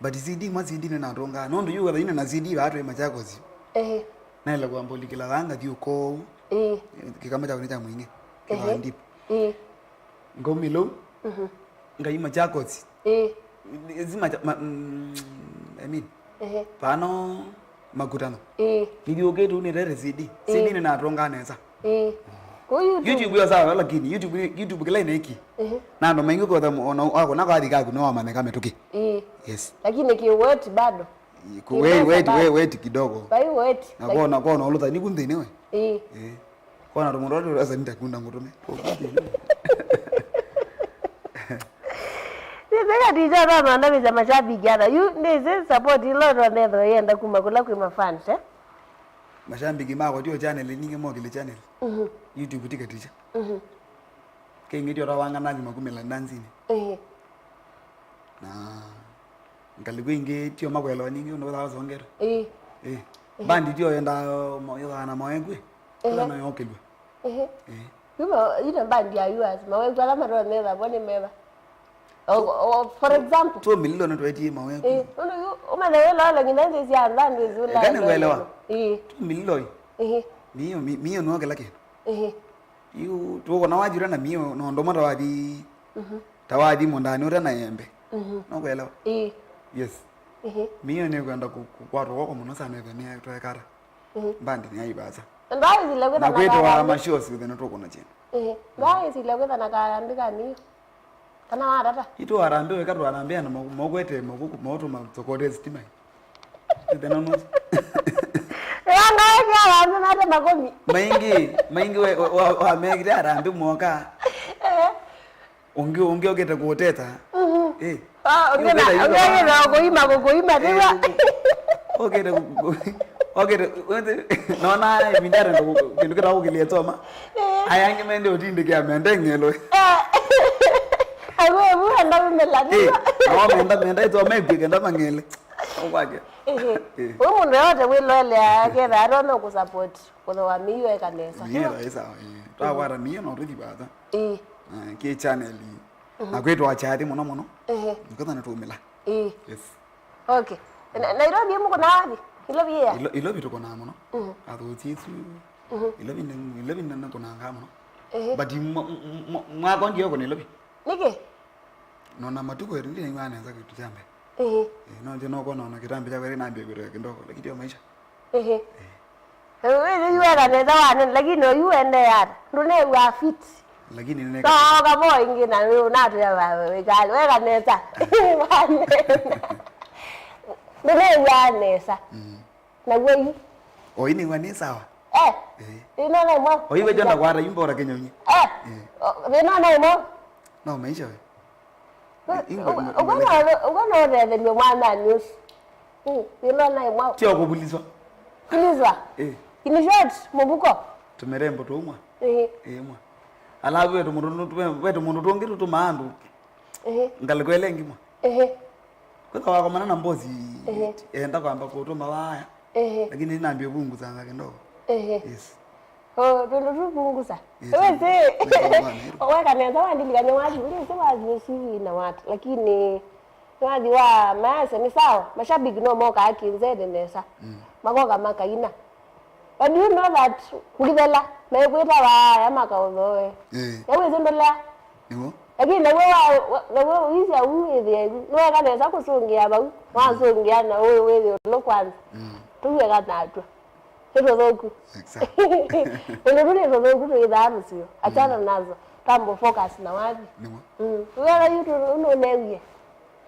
But C D mwa C D nĩnatũngaa. Nũndũ yu wetha ine na C D vatwe Machakos. Eh. Naĩle kwamba ũlikĩla vaa ngathi ũkoo. Eh. Kĩkama kyaku nĩ kya mwingĩ. Kĩvaa deep. Eh. Ngaumĩla ũu. Mhm. Ngai Machakos. Ĩĩ. Ĩĩ, si Macha-, ma-, mm, I mean, ehe, pano Makutano. Ĩĩ. Nithiũkĩte ũu nĩtete C D. Ĩĩ. C D nĩnatũngaa nesa. Ĩĩ. Kwa YouTube. YouTube yo sawa, lakini YouTube, YouTube kĩla ineki. Ehe. Na andũ maingĩ kotha ona wako na kwathi kaku no wamanyĩka mĩtũkĩ. Ĩĩ. Yes. Lakini ki wet bado. Ku-, wet, wet, wet kidogo. Vai wet. Na kona, kona uluthani kunthini we. Ĩĩ. Ĩĩ. Kona tũmũndũ tũrasa nĩtakunda ngũtũme. Nĩseka ticha twanonda vĩsya mashabiki ata. Yu nĩsĩ support ĩla twanethwa yenda kuma kũla kwĩ mafans, eh? Mashabiki makwa tio channel ningĩ mokĩle channel. Mhm. YouTube tika ticha. Mhm. Kengĩ tio tawangana nyuma kumĩla ndanzini. Ĩĩ. Na ngalĩko ingĩ tio makwelewa ningĩ ũndũ wĩthawa songero. Ĩĩ. Ĩĩ. Ĩĩ. Bandi tio yenda mo-, yĩthaa na mawengwe. Ĩĩ. Kana yokĩlwe. Ĩĩ. Ĩĩ. Yuma, ina bandi ya U S, mawengwe ala matonya metha, bo nĩ meva. O, o, for example. Tuo mililo nĩ twetie mawengwe. Ĩĩ. Ũndũ yu, ũmanya wĩla wala nginya nzĩ sia andũ andũ isu. Ĩĩ, kana ngwelewa. Ĩĩ. Tuo mililo. Ĩĩ. Mio, mi-, mio nokĩla kĩndũ. Ĩĩ. Yu, tuko na wajira na mio, no ndo mata wathi. Mhm. Ta wathi mũndani ũte na yembe. Mhm. No kwelewa? Ĩĩ. Yes. Ĩĩ. Mio nĩ kwenda ku-, kukwatwa kwako mũno sana ĩthe nĩ twekara. Ĩĩ. Bandi nĩ aibasa. Ndwaisile kwĩtha na kwĩtwa mashows ĩthe nĩ tukuna chini. Ĩĩ. Ndwaisile kwĩtha na kayambika mio. Kana watata? Itu arambe weka twarambia na mokwete mokuku motuma sokote stima. Ĩthe no no. Ĩwanga weke arambe mate makomi. Maingi, maingi we wa, wa, wa mekire arambe moka. Eh. Ũngĩ, ũngĩ okĩte kũũteta. Mhm. Eh. Ah, ũngĩ na, ũngĩ na kũima, kũima, eh, tiwa. Okĩte kũ-, kũ-, okĩte, nona ĩvinda arenda kũ-, kĩndũ kĩtagũkĩlĩa toma. Eh. Aya angĩ mende ũtindĩkĩa mende ng'elwe. Eh. Agwe, enda kumela, eh, tiwa. No menda, menda itoma ĩkwĩke ndamang'ele. Ũkwake. Ehe. Eh. Ũyũ mũndũ yote wĩloelea ketha atonya kũsupport. Kũthoa mĩio eka nesa. Mĩio eka nesa, eh. Twakwata mĩio no tũthi vata. Ĩĩ. Eh, kĩ channel. Mhm. Na kwĩtwa chathi mũno mũno. Ehe. Nĩketha nĩtũmĩla. Ĩĩ. Yes. Okay. Na-, Nairobi mũkũna wathi? Ilovi ya? Ilo-, Ilovi tũkũnaa mũno. Mhm. Athuti isu. Mhm. Ilovi nĩ, Ilovi nĩ, nĩkũnangaa mũno. Ehe. But mwa-, mwa-, mwa-, mwako ndio kũna Ilovi. Nĩkĩ? Nona matukũ ĩtũ ndinaigua nesa kĩtu kya mbee. Ehe. Eh, no nje no kona ona kitambi cha kwere na mbia kwere kidogo, lakini ndio maisha. Ehe. Eh. Wewe yu weka nesa wane, lakini oyu ende yata. Ndunew'a fit. Lakini nene. No kabo ingi na wewe unatu ya wewe kali. Weka nesa. Wane. Ndunew'a nesa. Mm. Na wewe. Oi ni wani sawa. Eh. Eh. Ino na mwa. Oi wewe jana kwara yumba ora Kenya unyi. Eh. Eh. Ino na mwa. No maisha we. Ũkona ũthethelw'e mwananĩ ũsu. Mm, wĩlona ĩmwe. Tio kũvulizwa. Vulizwa. Eh. In short, mũvuko. Tũmerembo tũmwa. Ĩĩ. Ĩĩ mwa. Alavu ve tũmũndũ tũ-, ve, ve tũmũndũ tũngĩ tũtũmaa andũ. Ĩĩ. Ngalĩko ĩla ĩngĩ mwa. Ĩĩ. Eka wakomana na mbosi, ehe, enda kwamba kũtũma waya. Ehe. Lakini nambie punguza kidogo. Ehe. Yes. Oh, twendo tu punguza. Yes. Wewe se. Weka nenda wandilikanya watu, ndio se wazi usivi na watu. Lakini wathi wa maese ni sawa. Mashabiki no moka akinzene nesa. Mm. Makoka makaina. But do you know that kulithela mekwita waya makauthoe. Eh. Na wewe ndola. Nĩguo. Lakini naw'o wa naw'o wĩsĩ au wĩthĩa nĩweka nesa kũsũngĩa vau wasũngĩa na ũyũ wĩthĩ ũlũ kwanza. Mm. Tũw'e kana atwa. Nĩ tũthũku. Exactly. Tũndũ tũ nĩ tũthũku twĩthaa mũsio. Achana nazo. Tambo focus na wathi. Nĩguo. Mm. Wĩra yu tũ nũnewie.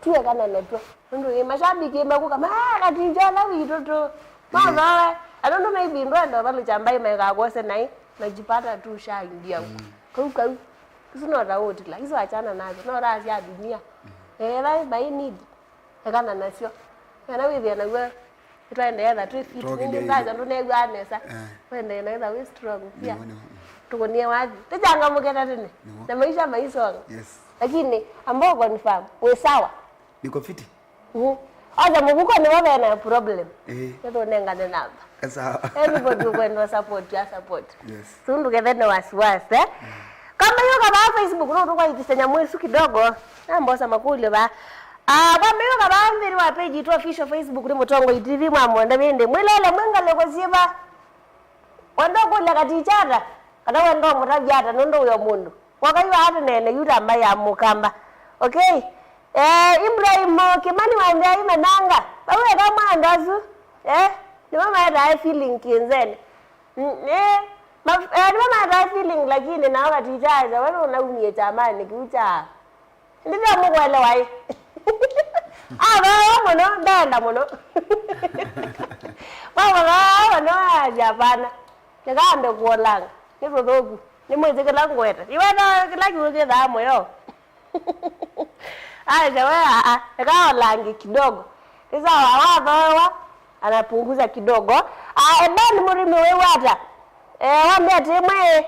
Tuekana natw'o. Nũndũ ĩ mashabiki mekũka makatija ũla witũ tũ mathoe. Na nũndũ maybe ndwenda valũkya mbai mekakwose naĩ najipata tu ushaingia huko. Kau kau. Isu no ta ũtila. Isu achana nazo. No ta cia dunia. Ela by need. Ekana nasyo. Kana wĩthĩa naw'o. Twaendeea na twĩ fit. Nĩndĩ ndaja ndũnew'aa nesa. Wendee na ĩtha wĩ strong pia. Tũkũnie wathi. Tĩchangamũke ta tene. Na maisha maisonga. Yes. Lakini ambao confirm wĩ sawa. Niko fiti. Mhm. Oja mũvuko nĩvo vena problem. Eh. Nĩtũnengane namba. Sawa. Everybody ũkwendwa support ya support. Yes. Tundu kethene wasiwasi. Eh? Kama hiyo kama Facebook no tukwa itisenya mwesu kidogo. Na mbosa makuli ba. Ah, kwa mĩo kama mbiri wa page itu official Facebook ni Mũtongoi T V mwa mwenda bindi. Mwilele mwenga leko siba. Wendo kule katichata. Kana wendo mutaviata nondo uyo mundu. Kwakaiwa atũneene yu ta mbaĩ ya mũkamba. Okay? Eh, Ibrahim Kimani wa Nthĩa Imenanga. Vau eka mwandu asu. Eh, nĩmo maetae feeling kinzene. Mm, eh, ma, eh, nĩmo maetae feeling lakini nao katichaja we nũnaumie kyamanĩ kĩu kya. Ndĩtamũkwelewa ĩ. Athooa mũno, ndenda mũno. Wamũthooa mũno aja hapana. Nĩkaambe kũolanga. Nĩ tũthũku. Nĩmwĩsĩ kĩla ngweta. Iweta kĩla kĩu kĩthaa mũyo. Aisha we aa, eka olange kidogo. Ni sawa, wathooewa anapunguza kidogo. Ah, Eben Murimi wĩwata. Eh, wambia ati mwe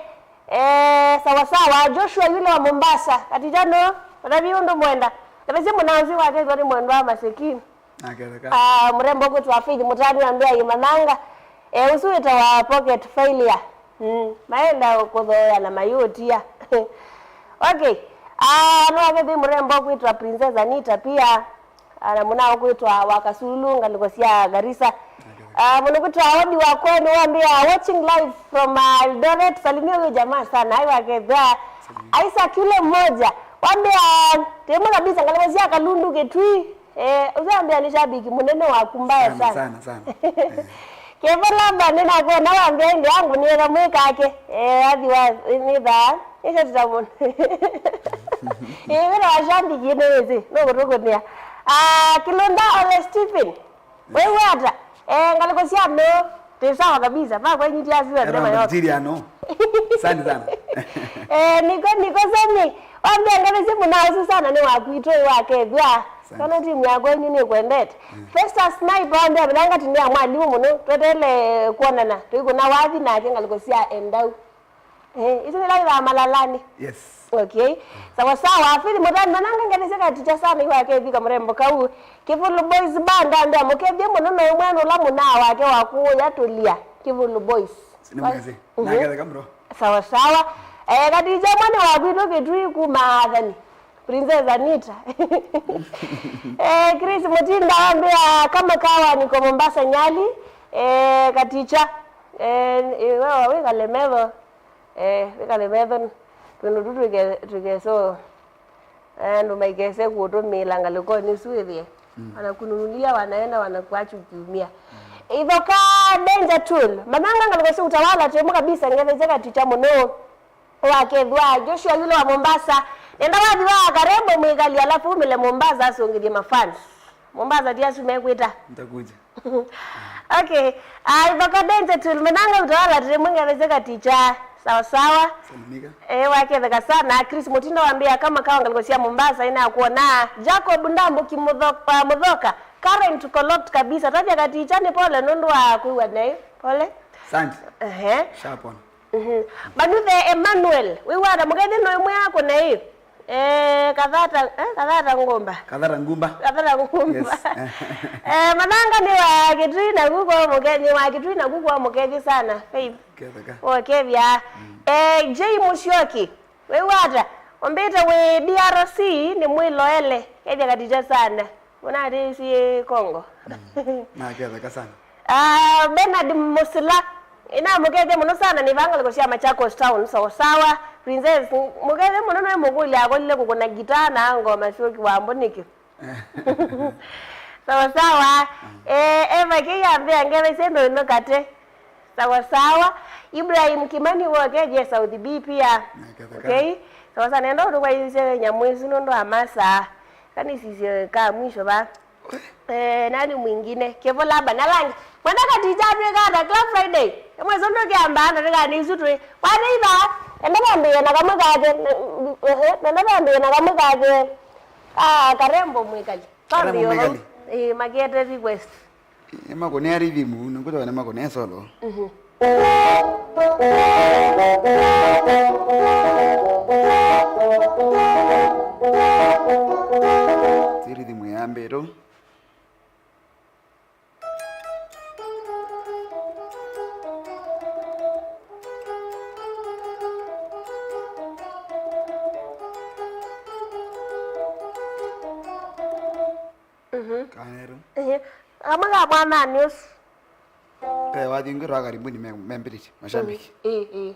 eh, sawa sawa. Joshua yule wa Mombasa. Katijano, watavi undu mwenda. Katisi munanzi wake kwa ni mwendo wa masikini. Aketheka. Ah, mrembo ũkwĩtwa Faith Mũtani ambĩa imananga. Eh, ũsu wĩtawa pocket failure. Mm, maenda kũthooea na mayũtia. Okay. Ah, no akethi mrembo ũkwĩtwa Princess Anita pia. Ah, na mũna ũkwĩtwa wa Kasulu ngalĩko sya Garissa. Ah, mũno kwĩtwa Odi wa kwenu wambĩa watching live from uh, Eldoret. Salimia huyo jamaa sana. Ai wakethwa. Isaac yule mmoja. Wambĩa timo kabisa ngalĩko sya Kalundu Kitui. Eh, ũzambĩa nĩ shabiki mũnene waku mbaya sana. Sana, sana, sana. Eh. Kevo lamba nĩnakwona wambĩa ĩndĩ yangu nĩetha mwĩkake. Eh, athi wa nĩthaa. Nĩshatita mũno. Eh, wĩra wa shabiki nĩwĩsĩ, nũkũtũkũnĩa. Ah, Kilunda Ole Stephen. Wĩw'ata? Eh, ngalĩko sya no. Ti sawa kabisa. Pa kwenyu ti asiwa ndema yo. Bacteria no. Asante sana. Eh, niko niko semi. Wambia ngale simu na usu sana ni wakwitũ wakethwa. Kana timu ya kwenyu ni kwendete. Festus Sniper wambia bilanga timu ya mwalimu muno. Twetele kuonana. Tuiko na wathi na akengaliko sya endau. Eh, isu nĩla ĩthaa malalani. Yes. Okay. Sawa sawa. Afili mutani mananga ngenese katicha sana iwa kevika mrembo kau. Kivulu Boys Band ande amukethie muno no mwana ula munaa wake wa kuya tulia. Kivulu Boys. Sinimwezi. Nagetheka bro. Sawa sawa. Eh, katicha mwana wa kwitu Kitui kuma athani. Princess Anita. Eh, Chris Mutinda wambia kama kawa niko Mombasa Nyali. Eh, katicha. Eh, wewe wikale metho. Eh, wĩkale metho twĩndũ tu twĩke- twĩkese andũ maikese kũtũmĩĩla ngalĩkonĩ ĩsu ĩthĩe. Wanakununulia wanaenda wanakuacha ukiumia. Ithoka danger tool. Manyanga ngalĩko sya utawala twĩmo kabisa ngethesya katicha mũno. Wakethwa Joshua yule wa Mombasa. Nenda wathi wa karembo mwĩkali alafu umile Mombasa asũngĩthye mafans. Mombasa ti asu mekwĩta. Ntakuja. Okay. Ah, ithoka denje tu menanga utawala tete mwinga veze katicha. Sawa sawa. Salimika. Eh, waketheka sana. Chris Mutindo wambia kama kawa ngaliko cia Mombasa ina kuona. Jacob Ndambo kimuthoka, muthoka. Karen tuko locked kabisa. Tavya katicha ni pole nundu wa kuiwa naye. Pole. Asante. Ehe. Shapona. Mhm. Manuthe Emmanuel, wĩwata mũkethĩ no ĩmwe yako na ĩ. Eh, Kathata, eh, Kathata Ngumba. Kathata Ngumba. Kathata Ngumba. Yes. Eh, Mathanga nĩ wa Kitui na kuko mũke, nĩ wa Kitui na kuko mũkethi sana. Faith. Ketheka. Okethya. Mm. Eh, J Musyoki. Wĩw'ata, ũmbĩte wĩ D R C, nĩ mwĩloele, kethya katita sana. Mũnatĩĩsie Congo. Mm. Naketheka sana. Ah, Bernard Musila, ĩnamũkethya mũno sana nĩ vangalĩko sya Machakos Town, sawasawa. Princess, mũkethya mũno nwe mũkũlya akolile kũkũna gitaa na ngoma syoki wambo nĩkĩ? Sawa sawa. Eh, Eva kei ambĩa ngetha isendo ino kate. Sawa sawa. Ibrahim Kimani woke je South B pia. Nake thaka. Okay. Sawa sawa, nenda ũtũkwaisye nyamũ isu nũndũ wa masaa. Kanisisye ka mwisho ba. Eh, nani mwingine? Kevo laba na langi. Mwana katija twĩka ata kila Friday? Emwe zondo kiamba na tega ni isu twi. Kwa neighbor, enda bambie na kamwe kake. Eh, enda bambie na kamwe kake. Ah, Karembo mwikali. Karembo mwikali. Eh, makete request. Nĩmakũnĩa rhythm, nĩngwĩtawa nĩmakũnĩa solo. Mhm. Ti rhythm yambĩtũ. Mhm. Kaneru. Ehe. Kamwe ka mwananĩ ũsu. Pe wathi ngwĩtwa karibuni me, me mbiriti, mashabiki. Ĩĩ, ĩĩ.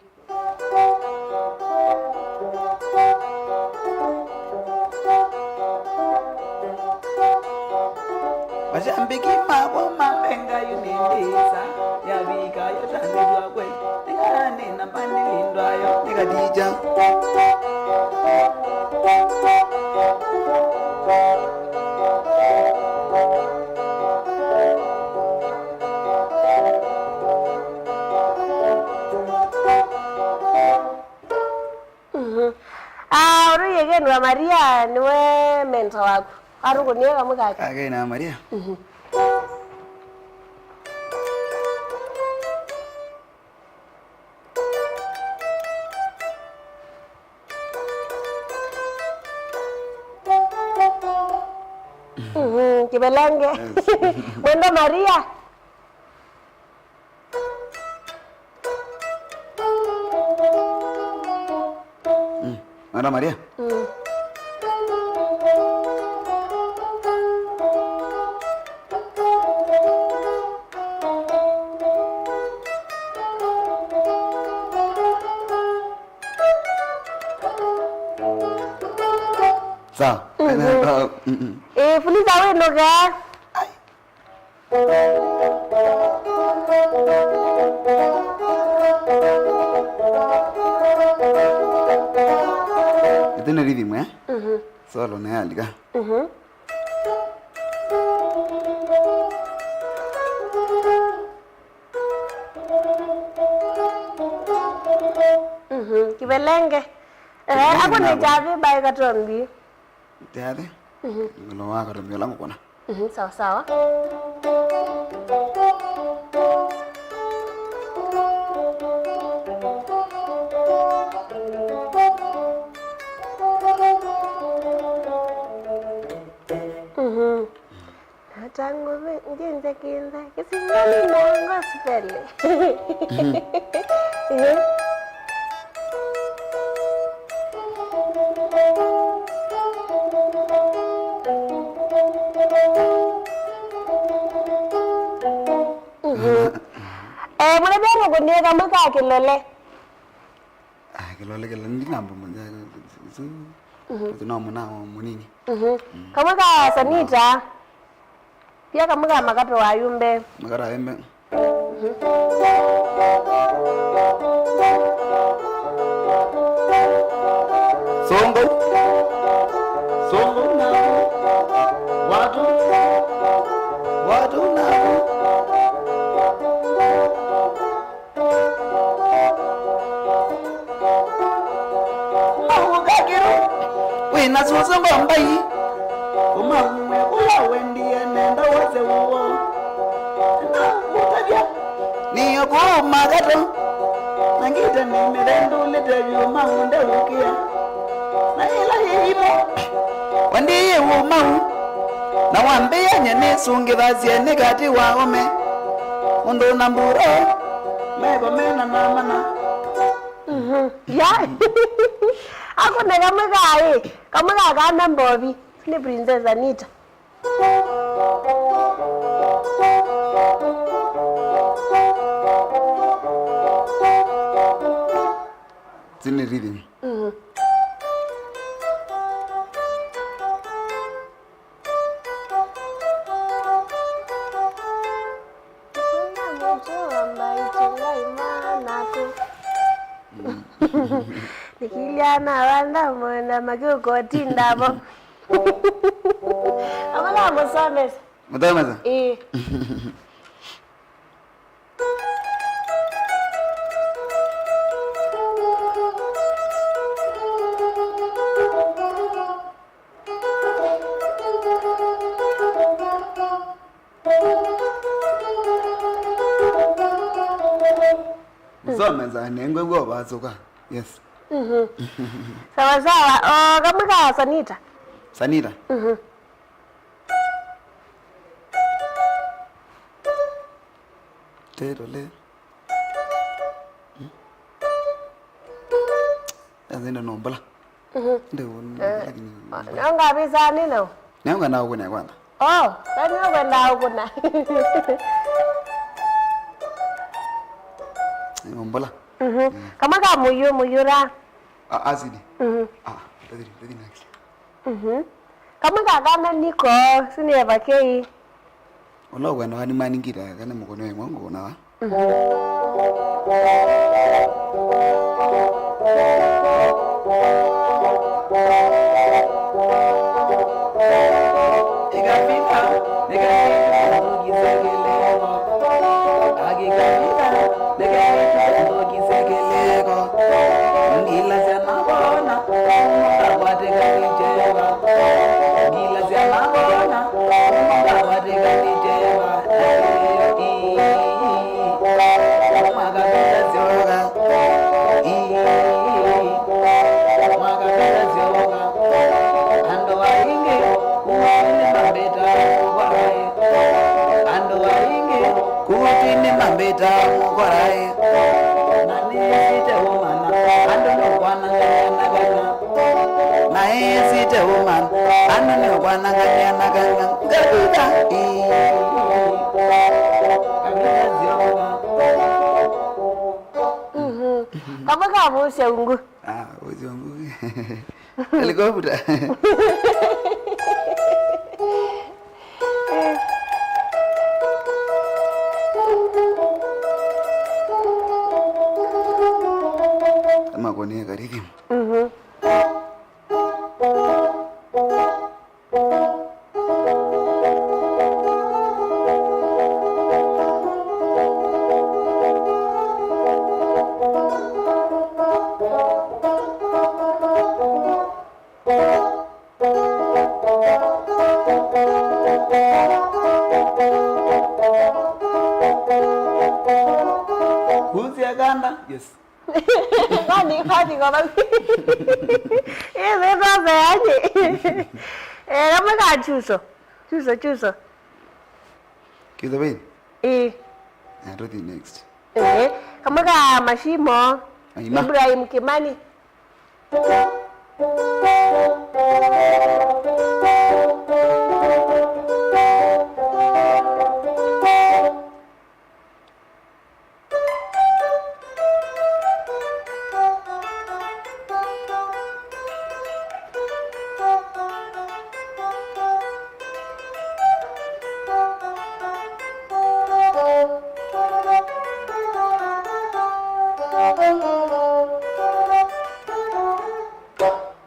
Mashabiki makwa mambenga yu nĩ ndĩsa, yavika yotandĩw'a kweli. Nĩkanĩ na mbandi lindwayo, nĩkatija. Mhm. Ah, ũrũie Ken wa Maria nĩwe mentor waku. Arũkũnie kamwe kake. Ake na Maria. Mhm. Mhm, kĩvelenge. Yes. Mwenda Maria. Mm. Mwenda Maria. Mm. Sawa. Mhm. Mm, mm. Eh, fuliza wĩnũke. Ai. Ĩtĩ nĩ rhythm, eh? Mhm. Solo nĩ yalika. Mhm. Mhm, kĩvelenge. Eh, kĩvelenge ako nĩ nako. Kyathĩ baĩ katombi. Kyathĩ? Mhm. Ngalo wa katombi ũla ngũkũna. Mhm, sawa sawa. Mhm. Ata ngũvĩ, ngĩnze kĩnza, kĩsingani na ngosipeli. Mhm. Mhm. Mhm. Eh, mũlethea mũkũnie kamwe ka kĩlole. Ah, kĩlole, kĩlole, ndinamba mũnya, su, mhm, no mũna mũnini. Mhm. Mm. Kamwe ka Sanita. Pia kamwe ka Makato wa Yumbe. Makato wa Yumbe. Songo. Songo na watu. Watu na Kuma ũka kĩu, wĩna sũsũ ngombai. Kuma umwe ũla wendie nenda wose ũo. Nenda ũtavya, nĩyo kũu Makato. Na ngite nĩ mĩthendu lĩte vyũ maũnde ũkĩa. Na yĩla yĩimũ, wandĩie ũmau, na wambĩĩa nyie nĩsũngĩthasye nĩ katĩ wa aũme, mũndũ na mburo, meko mena na mana. Mhm. Ya. Akũne kamwe kaĩ, kamwe ka kana mbovi, nĩ Princess Anita. Sini rhythm. Mhm. Nikilya na wanda mwenda makiuka ũtinda vo. Amala musomesa. Mũthomesa? Ĩĩ. Mũsomesa, nengwe w'o vasũka. Yes. Mhm. Sawa sawa. O, kamwe ka Sanita. Sanita? Mhm. Tero le. Hmm? Azenda no mbula. Mhm. Ndio, eh, lakini nonga visa nino. Nonga na ukune kwanza. Oh, kwani ukwenda ukuna? Ni mbula. Mhm. Mm. Kamwe ka muyu, muyura. A-, acid. Mhm. Ah, that's it, that's it next. Mhm. Kamwe ka kana niko, sini evakei. Ũla ũkwenda wa nĩmaningita kana mũkũnĩ wa ĩmwe ngũnawa. Mhm. Ikafika, nikaenda, ngisekeleko. Akikafika, nikaenda, ngisekeleko. Ngilasya nabona, akwatĩka nĩkyeva. Ngilasya nabona, akwatĩka nĩkyeva. Mwakavĩta syoka. Mwakavĩta syoka. Andũ aingĩ, kuuti nĩmambĩta mũkoraĩ. Andũ aingĩ, kuuti nĩmambĩta mũkoraĩ. Na nĩsite ũmana, andũ nĩũkwanangania na kana. Na ĩsĩ te ũmana, andũ nĩũkwanangania na kana. Ngavitha, ĩĩ. Ngavitha syoka. Mhm. Kamwe ka vũsya ungu. Ah, vũsya ungu. Helikopta. Ama kone karithi. Mhm. Kusia kanda. Yes. Kwani, kwani kwa babu. Eh, wewe sasa aje. Eh, kama ka chuso. Chuso, chuso. Kizo baby. Eh. Ah, to the next. Eh, kama ka mashimo. Aima. Ibrahim Kimani.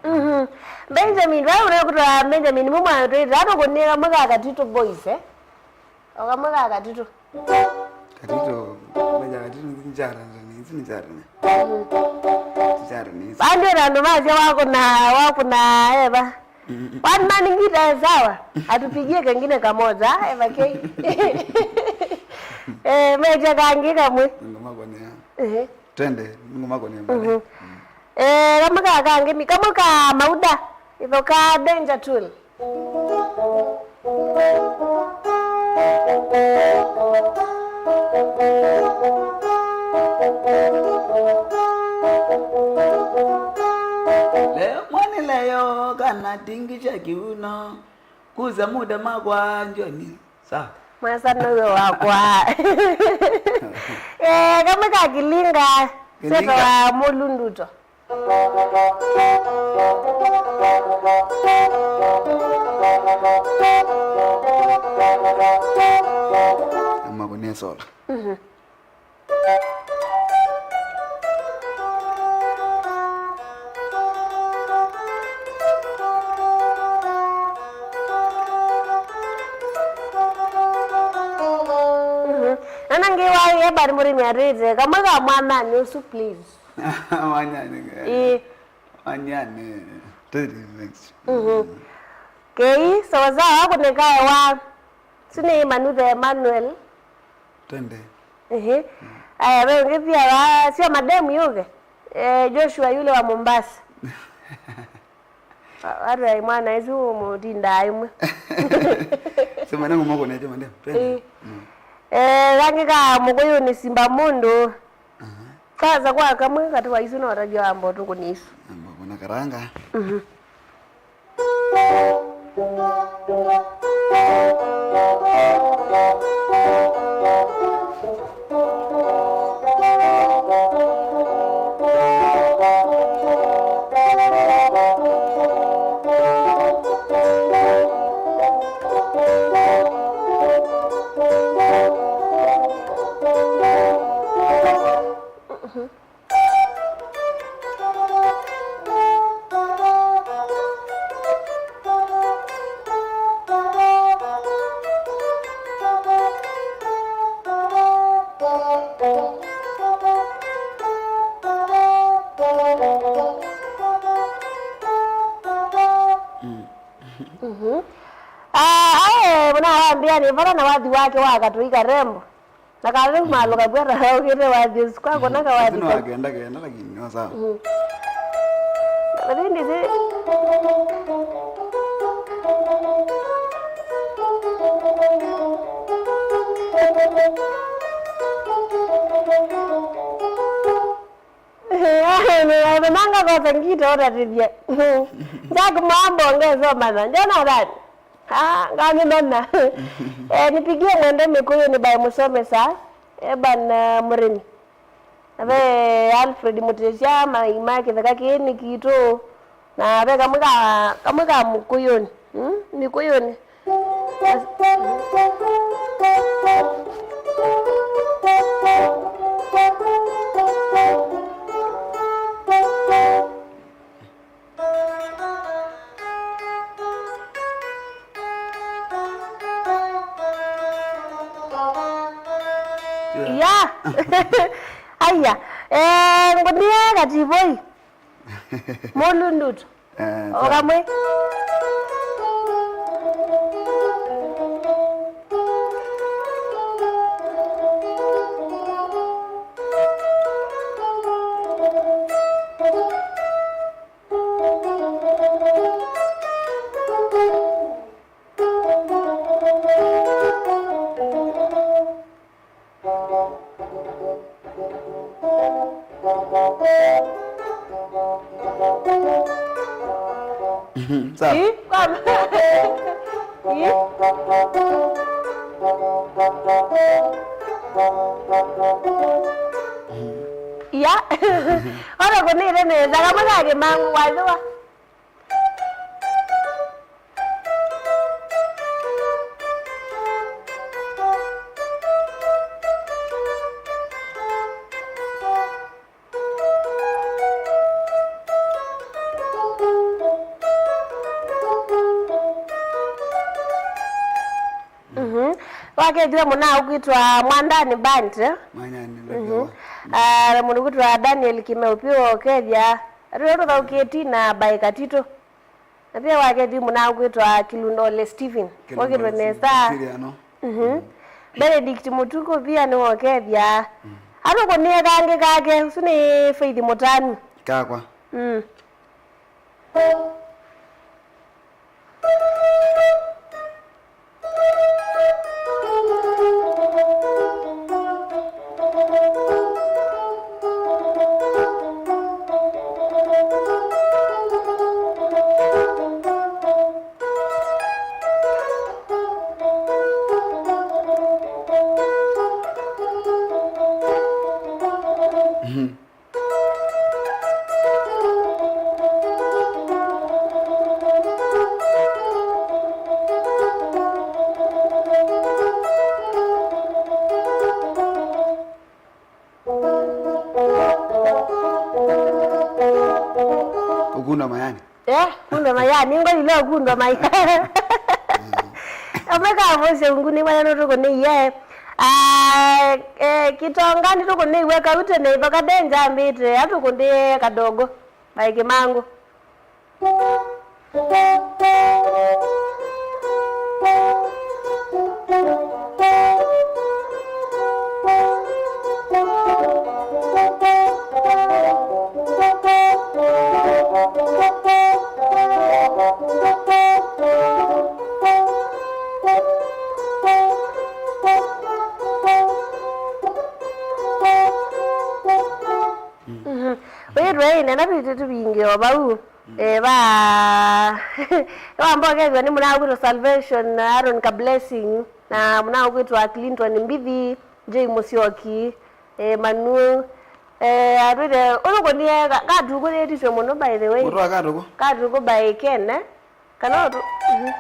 Mhm. Benjamin, vai ũnekũtwa Benjamin, mumwana twĩtĩla tũkũnĩka kamwe ka Katito Boys, eh? O kamwe ka Katito. Katito, meja Katito nĩ njara, nĩ njara. Mhm. Njara nĩ. Vandu na andũ masya wakũna, wakũna eva. Mm, mm, mm. One man ngita sawa. Atupigie kengine kamoja, eva kei. Eh, meja kangi kamwe. Ngoma kwa nea. Ehe. Twende, ngoma kwa nea. Mhm. Mm. Eh, kamwe ka kangĩ, mi-, kamwe ka Mauda, ithoka Danger Tool. Leo mwanĩ leo kana tingi cha kiuno, kuza muda makwa njoni. Sawa. Mwasa nũwe wakwa. Eh, kamwe ka Kilinga, Kilinga. Seto wa Mũlunduto. Ama kunesola. Mhm. Mhm. Na nangĩ wa Evan Mũrĩmi atwĩte, kamwe ka mwananĩ ũsu, please. Mwananĩ. Ĩĩ. Mwananĩ. Twenty minutes. Mhm. Kei, sawa sawa, kũnĩkae wa. Sini Manuthe Emmanuel. Twende. Ehe. Mm. Aya, ve ũngĩ pia wa, sio mademu yuke. Eh, Joshua yule wa Mombasa. Wa-, watu wa mwana Yesu mũtinda imwe. Sema nangu moko na chama ndio. Twende. Eh. Mm. Eh, rangi ka Mũkũyũ nĩ Simba Mũndũ. Aha. Kaza kwa kamwe katĩ wa isu no ũtavya wamba ũtũkũnĩ isu. Amba kuna karanga. Mhm. Mhm. Ah, aye, muna wambia ni vata na wathi wake wa katui karembo. Na kana rĩu malũka bwera aũkĩte wathi ũsu kwakona kawathi. Nĩ wa kenda kenda, lakini no sawa. Mhm. Lakini ndisi. Nanga kosa ngita ũtatĩthya. Jack Mambo ngesomana. Jonathan. Ah, ngamĩmanya. Eh, nipigie mwende Mĩkũyũ nĩ by Mũsomesa, Evan, eh, Mũrĩmi. Na ve Alfred Mũtĩsya, mai ma kĩtheka kĩĩ nĩ kitũ. Na ve kamwe ka, kamwe ka Mũkũyũnĩ. Hmm? Mĩkũyũnĩ. Ya. Aya. Eh, ngũnia kativoi. Mũlunduto. Eh, o kamwe. Mhm, sawa. Ĩ, kwamba. Ĩ. Ya. Ona kũnĩte nesa, kamwe ka kĩmangũ wathĩwa. Mhm. Wakethĩwe mũna ũkwĩtwa Mwandani Band, eh? Mwandani Band. Mhm. Ah, na mũndũ kwĩtwa Daniel Kimeu pia ũkethĩa. Atũle tũthaũkĩe Tina by Katito. Na pia wakethĩwe mũna ũkwĩtwa Kilundole Steven. Kilundole wokĩtwe Steven, nesa. Kĩthĩano. Mhm. Mm. Benedict Mũtuku pia nĩwokethya. Mm. Atũkũnĩe kangĩ kake, ũsu nĩ Faith Mũtanu. Kakwa. Mm. Mhm. Ũkundwa mayani. Eh, kundwa mayani, ngolile ũkundwa mayani. Amwe kavosya ungu nĩ mwana nũtũkũnĩie. Ah, eh, Kitonga nĩtũkũnĩiwe kaute na ivaka denja ambĩte, atũkũnĩe kadogo. Maĩ Kĩmangũ. Mhm. Wĩtwe ĩnena vitũ tũvinge o vau. Mm. Eh, va, va mbokeethwa nĩ mũnaa ũkwĩtwa Salvation, Aaron Ka Blessing, na mũnaa ũkwĩtwa Clinton Mbithi, Jay Mũsyoki, eh, Manu, eh, atwĩte, ũtũkũnie ka-, katukũ nĩtiswe mũno, by the way. Mũtwa katukũ? Katukũ by Kene. Kana ũtũ-, mhm.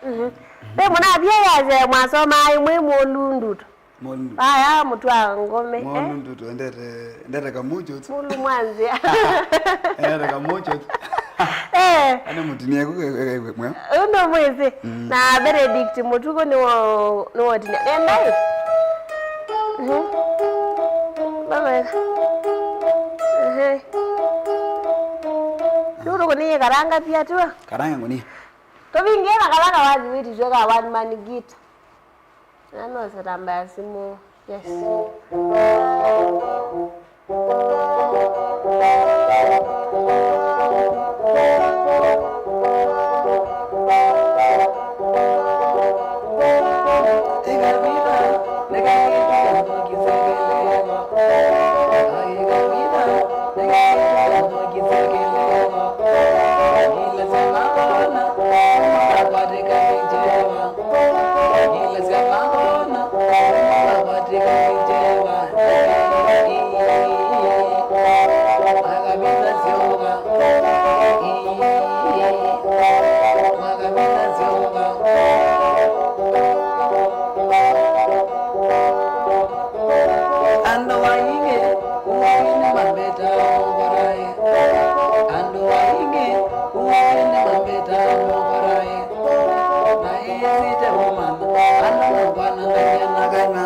Mhm. Ve mũnavia yaze mwasomaa imwe mũlunduto. Mũlundu. Aya, mũtwa ngome, eh? Mũlunduto, endete, endete kamucho tu. Mulu mwanzia. Endete kamucho tu. Eh. Ane mũtinie ku, e, e, e, mwe. Ũndũ mwĩsĩ. Mm. Na Benedict Mũtuku nĩwo, nĩwo tinia. Nenda ĩ? Mhm. Baba. Ehe. Nũndũ kũnĩie karanga pia tu. Karanga ngũnie. Tũvingie na kala kawathi wĩtĩtwe ka one man guitar. Na no sitamba ya simu. Yes. Andũ aingĩ ũĩ nĩmametaa mokoraĩ. Andũ aingĩ ũĩ nĩmametaa mokoraĩ. Maĩsĩte ũmantha, andũ makwanangany'a na kana.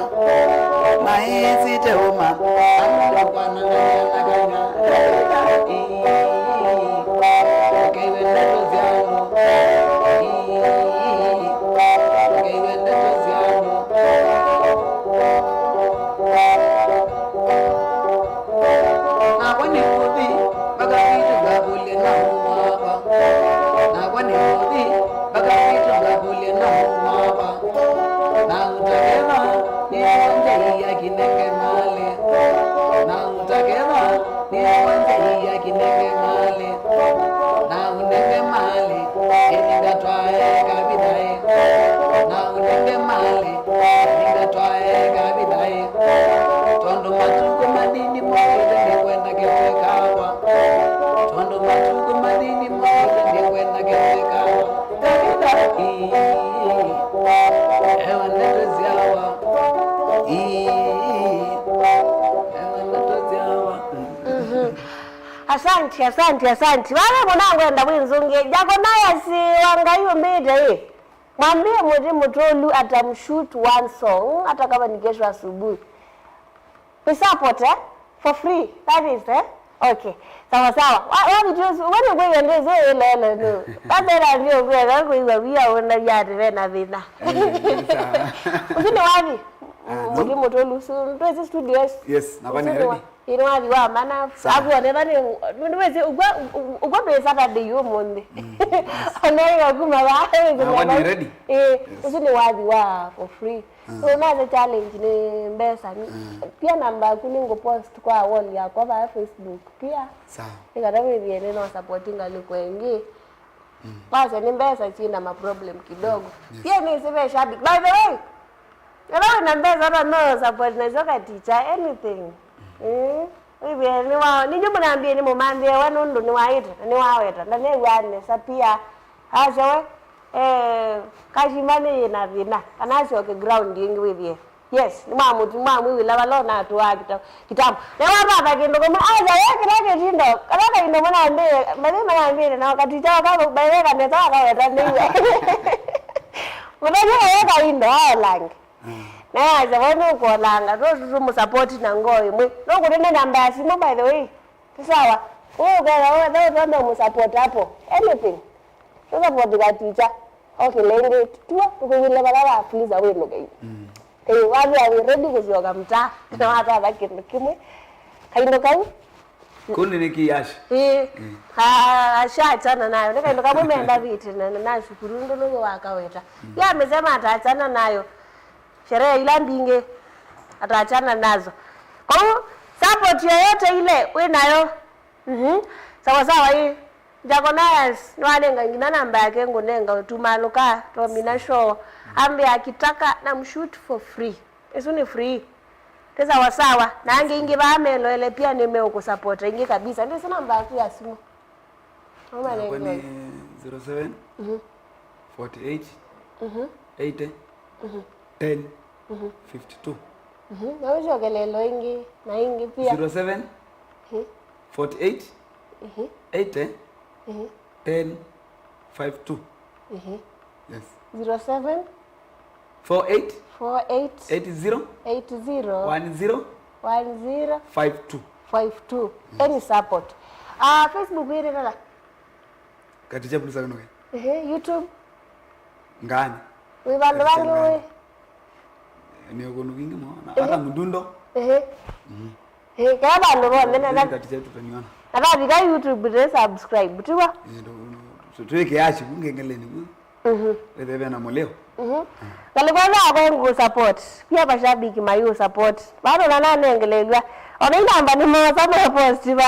Maĩsĩte ũmantha, andũ makwanangany'a na kana. Ii, ndũkew'e ndeto sya andũ. Ii, ndũkew'e ndeto sya andũ. Nakwa nĩngũthi mpaka kwitũ ngakũlye na ũũ wakwa. Nakwa nĩngũthi mpaka kwitũ ngakũlye na ũũ wakwa. Na ũtakeva nĩwonzyaia kinenge malĩ. Na ũtakeva nĩwonzyaia kinenge malĩ. Na ũnenge malĩ, ĩthi ngatwae kavithaĩ. Na ũnenge malĩ, ĩthi ngatwae kavithaĩ. Tondũ matukũ manini mokĩte nĩkwenda kĩtwĩkawa. Tondũ matukũ manini mokĩte nĩkwenda kĩtwĩkawa. Kavithaĩ, ewa ndeto syawa. Ii, ewa ndeto syawa. Mhm. Asante, asante, asante. Vave mũno ngwenda wĩnzũngĩe. Jako nayasi wa Ngai ũmbĩte ĩ. Mwambie mũtĩ mũtũlu atamshoot one song, hata kama ni kesho asubuhi. We support, eh? For free. That is, eh? Okay. Sawa sawa. Wa, wa vitu usu, wene kwĩw'a ndĩsĩ ĩlele nũ. Kathera ndio kwĩw'a kwĩw'a wia ũnavya atĩ ve na thĩna. Eh, sawa. Ũsu nĩ wathi. Ah, no. Mũthi mũtũlu usu. Ndwĩsĩ studio. Yes, na vani ready. Ĩĩ, nĩ wathi wa mana. Sawa. Akuonetha nĩ, nĩ, nĩwĩsĩ, ũkw'a, ũkw'a twĩ Saturday ũmũnthĩ. Mm, yes. Ona ĩga kuma va, ĩga kuma va. Nakwa nĩ ready. Ĩĩ, yes. Ũsu nĩ wathi wa for free. Mm. So, naze challenge nĩ mbesa. Nĩ, mm, pia namba yaku nĩ ngũ post kwa wall yakwa va Facebook pia. Sawa. Nĩ kana wĩthĩe nĩ no support ngalĩko ĩngĩ. Mm. Wasya nĩ mbesa syĩ na ma problem kidogo. Yes. Pia nĩsĩ ve shabiki. By the way, ethĩwa wĩ na mbesa, no support nasyo ka teacher, anything. Mm. Wĩthĩe nĩ wa, nĩnyu mũnambie nĩ mũmanthĩe we nũndũ nĩwaĩte, na nĩwaweta, na nĩw'aa nesa pia. Asya we, eh, kashima nĩ yĩ na thĩna, kana asyoke ground ĩngĩ wĩthĩe. Yes, nĩmwamũti-, mwamwĩw'ĩla vala ũnatũaa kita-, kitambo. Na watata kĩndũ kĩmwe, aja we kĩla kĩtindo, kala kaindo manambĩĩe, mathĩ manambĩĩe, na katicha waka, baĩweka nesa wakaweta nĩw'e. Mũthenya kayo kaindo, aolange. Mm. Na aja we nũkũolanga, tũ, tũ, tũmũsapoti na ngoo ĩmwe. Nũkũnene namba ya simũ, by the way. Ti sawa. Wewe ukaenda, wewe, wewe, tuombe umusupport hapo. Anything. Sasa support ka teacher. Okay, lenge, tuwa, tukunyile bala wa, please, awe no gai. Mm. Kai, wathi awe ready kuzioka mtaa. Na watata kindu kimwe. Kaindo kau. Kundi ni kiashi. Eh. Mm. Ah, ashaachana nayo. Ni kaindo kamwe meenda viti na, na, na shukuru ndo no wakaweta. Mm. Ya amesema ataachana nayo. Sherehe ila mbingĩ ataachana nazo. Kwa hiyo, support yoyote ile wĩ nayo. Mhm. Sawa sawa, hii. Diaconus, nĩwanenga nginya namba yake ngũnenga ũtumalũka, twamina show. Ambĩa akitaka na mshoot for free. Isu ni free. Ti sawa sawa. Na angĩ ingĩ vaa meloele pia nĩmeũkũsupport ingĩ kabisa. Ndĩsĩ namba yaku ya simu. Nakwa nĩ zero seven, mhm, forty eight, mhm, eighty, mhm, ten, mhm, fifty two. Mhm. Na ũcokelelo ĩngĩ, na ĩngĩ pia. Zero seven, mhm, forty eight, mhm, eighty, mhm, ten, five two. Mhm. Yes. Zero seven, four eight, four eight, eight zero, eight zero, one zero, one zero, five two. Five two. Yes. Any support. Ah, Facebook ĩrĩ nala? Katicha Blusa Kanoke. Ehe, YouTube? Ngani. Wĩ vandũ vangĩ wĩ? Nĩ kũndũ kwingĩ mũno. Na, ehe, hata Mdundo. Ehe. Mhm. Ehe, kaya vandũ vonthe na, na, Katicha tutaniona. Na vavika YouTube nĩ subscribe, tiwa? Eh, ndo, ndo, tu-, tuweke ashi kungengeleni. Mhm. Wĩthĩe ve na mũleo. Mhm. Ngalĩko yakwa ngũ support. Pia mashabiki mayu support. Bado nananengelelwa. Ona inamba nĩ mosa ma post ba.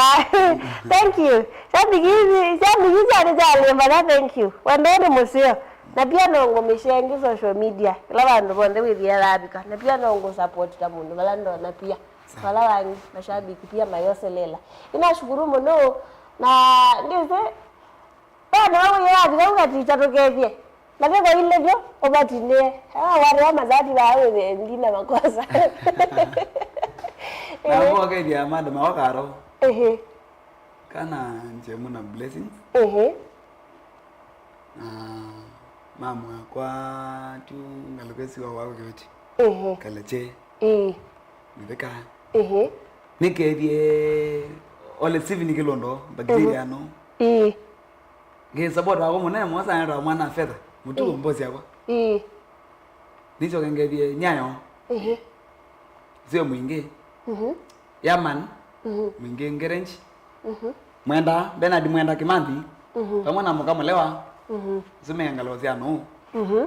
Thank you. Shabiki hizi, shabiki hizi ane jale mbana, thank you. Wendo nĩ mũseo. Na pia no ngũmĩshengi social media. Kila vandu vonthe wĩthĩe yavika. Na pia no ngũ support ta mũndũ vala ndona pia. Sawa. Vala wangi mashabiki pia mayoselela. Inashukuru mũno na ndĩsĩ Vana wawĩe wathi vau katicha tũkethye. Na veko ile vyo, ũvatinĩe. Ah, wale wa mazati vaa wĩthĩe ndina makosa. Na vo ũkethya madam wakaro. Ehe. Kana njemu na blessings. Ehe. Na mamu akwa tu ngalukesi wa wako kiveti. Ehe. Kaleche. Ĩĩ. Mĩtheka. Ĩĩ. Nĩkethie Ole Steven Kĩlondo, bacteria, mhm, no. Ĩĩ. Ngĩ support wako mũnene mũno sana, etwa mwana fedha. Mũtugo, ĩĩ, mbosi yakwa. Ĩĩ. Nĩchoke ngethie Nyayo. Ĩĩ. Sio Mwingĩ. Mhm. Yaman. Mhm. Mwingĩ Ngerenji. Mhm. Mwenda, Bernard Mwenda Kimanthi. Mhm. Vamwe na Mũka Mũlewa. Mhm. Nĩsũmĩe ngalĩko sya nũũ. Mhm.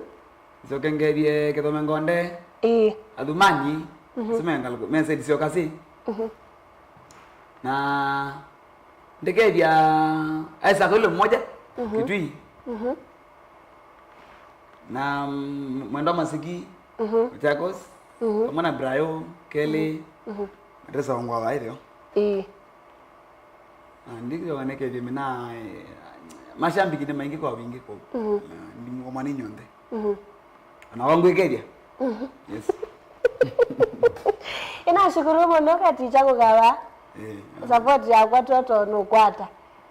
Nĩsyoke ngethie Kĩthome Ngonde. Ĩĩ. Athumani. Mhm. Nĩsũmĩe ngalĩko, message syoka si. Mhm. Na ndĩkethya Isaac Ole Mmoja, mhm, Kitui. Mhm. Na, mm, Mwendwa Masiki, mhm, Machakos, mhm, vamwe na Brayo, Kelly, mhm, mhm, Matesa Ongwa wa ĩtheo. Ĩĩ. Na ndikĩwa nekethie mina, eh, mashambiki nĩ maingĩ kwa wingĩ kũu. Mhm. Na ndimũkomwa nĩ nyonthe. Mhm. Ona wangwĩkethya. Mhm. Yes. Inashukuru mũno Katicha Kũkawa. Eh, support yakwa toto nũkwata.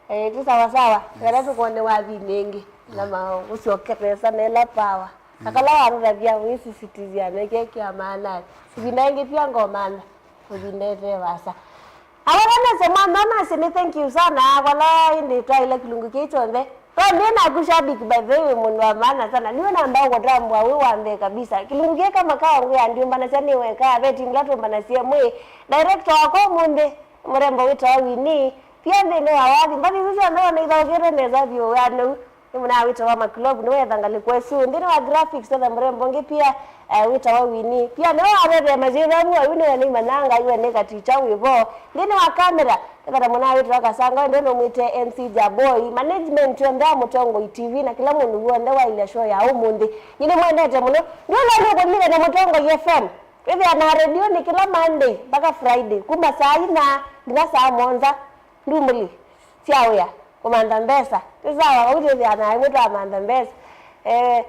Eh, ti sawa sawa. Yes. Kana tũkone wathinĩ ĩngĩ. Na, mm, ma ũsyoke pesa nela power. Na, mm, kala wanũtavya wĩsisitithya neke kĩa maana. Ĩvinda ĩngĩ pia ngomantha. Ũthi ndete vasa. Awala nese mwana nase ni thank you sana, awala indi twaile kilungu kii kyonthe. Tondĩ naku shabiki, by the way, wĩ mũndũ wa maana sana. Niwe namba ũkũtambua wĩ wa mbee kabisa. Kilungu kii kama kawa ngwĩa ndiũmbanasya nĩ weka, ve team ila tũmbanasya mwĩ. Director wakwa ũmũnthĩ, mũrembo wĩtawa Winnie. Pia nthĩnĩ wa wathi, mbathi isu syonthe wona ithaũkĩtwe nesa vyũ wĩanĩu. Nĩ mũnaa wĩtawa Makilovu, nĩwe etha ngalĩko ĩsu. Nthĩnĩ wa graphics, etha mũrembo ũngĩ pia, eh, wĩtawa Winnie. Pia nĩwe wavethea masyĩthavu, ayu nĩwe nĩimanyaa ngai we nĩ katicha wĩvo. Nthĩnĩ wa kamera, etha na mũnaa wĩtawa Kasanga, wende nũmwĩte M C Jaboi. Management yonthe ya Mũtongoi T V na kĩla mũndũ w'onthe wailya show ya ũmũnthĩ. Nyie nĩmwendete mũno. Ndiũla nũkũlile na Mũtongoi F M. Twĩthĩanaa redioni kĩla Monday mpaka Friday, kuma saa ina nginya saa mũonza. Ndumbũli sya wĩa, kũmantha mbesa. Nĩ sawa, vau twĩthĩanaa ĩmwe twamantha mbesa. Eh,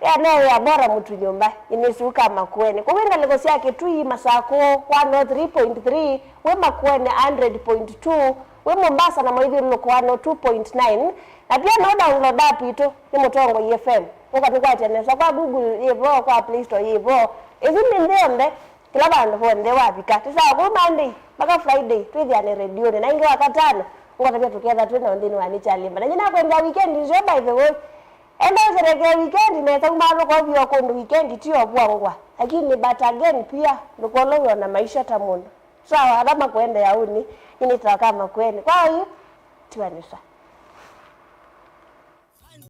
ya no wĩa bora mtu nyũmba, inĩsuka Makueni. Kũu ngalĩko sya Kitui, Masakũ, one oh three point three, wĩ Makueni hundred point two, wĩ Mombasa na maithyũlũlũko one oh two point nine, na pia no download app itũ, nĩ Mũtongoi F M. Ũkatũkwatya nesa kwa Google yĩvo, kwa Play Store yĩvo. Ĩsu nĩ nthĩ yonthe. Kĩla vandũ vonthe wavika, tĩ sawa kũu Monday mpaka Friday, twĩthĩane redioni, na ĩngĩ Wakatano, ngwatavya tũketha twĩ nao nthĩnĩ wa Nĩ Kyalimba. Na nyie nakwendea weekend nzeo, by the way. Enda ũsherekee weekend nesa, umaaluka ũvio kũndũ weekend ti ovwangwa. Lakini but again pia, ndũkolow'e ona maisha ta mũndũ. Sawa, ala makwendea ũni, nyie nĩtaka Makueni. Kwa hiyo, tiwa nĩ sawa.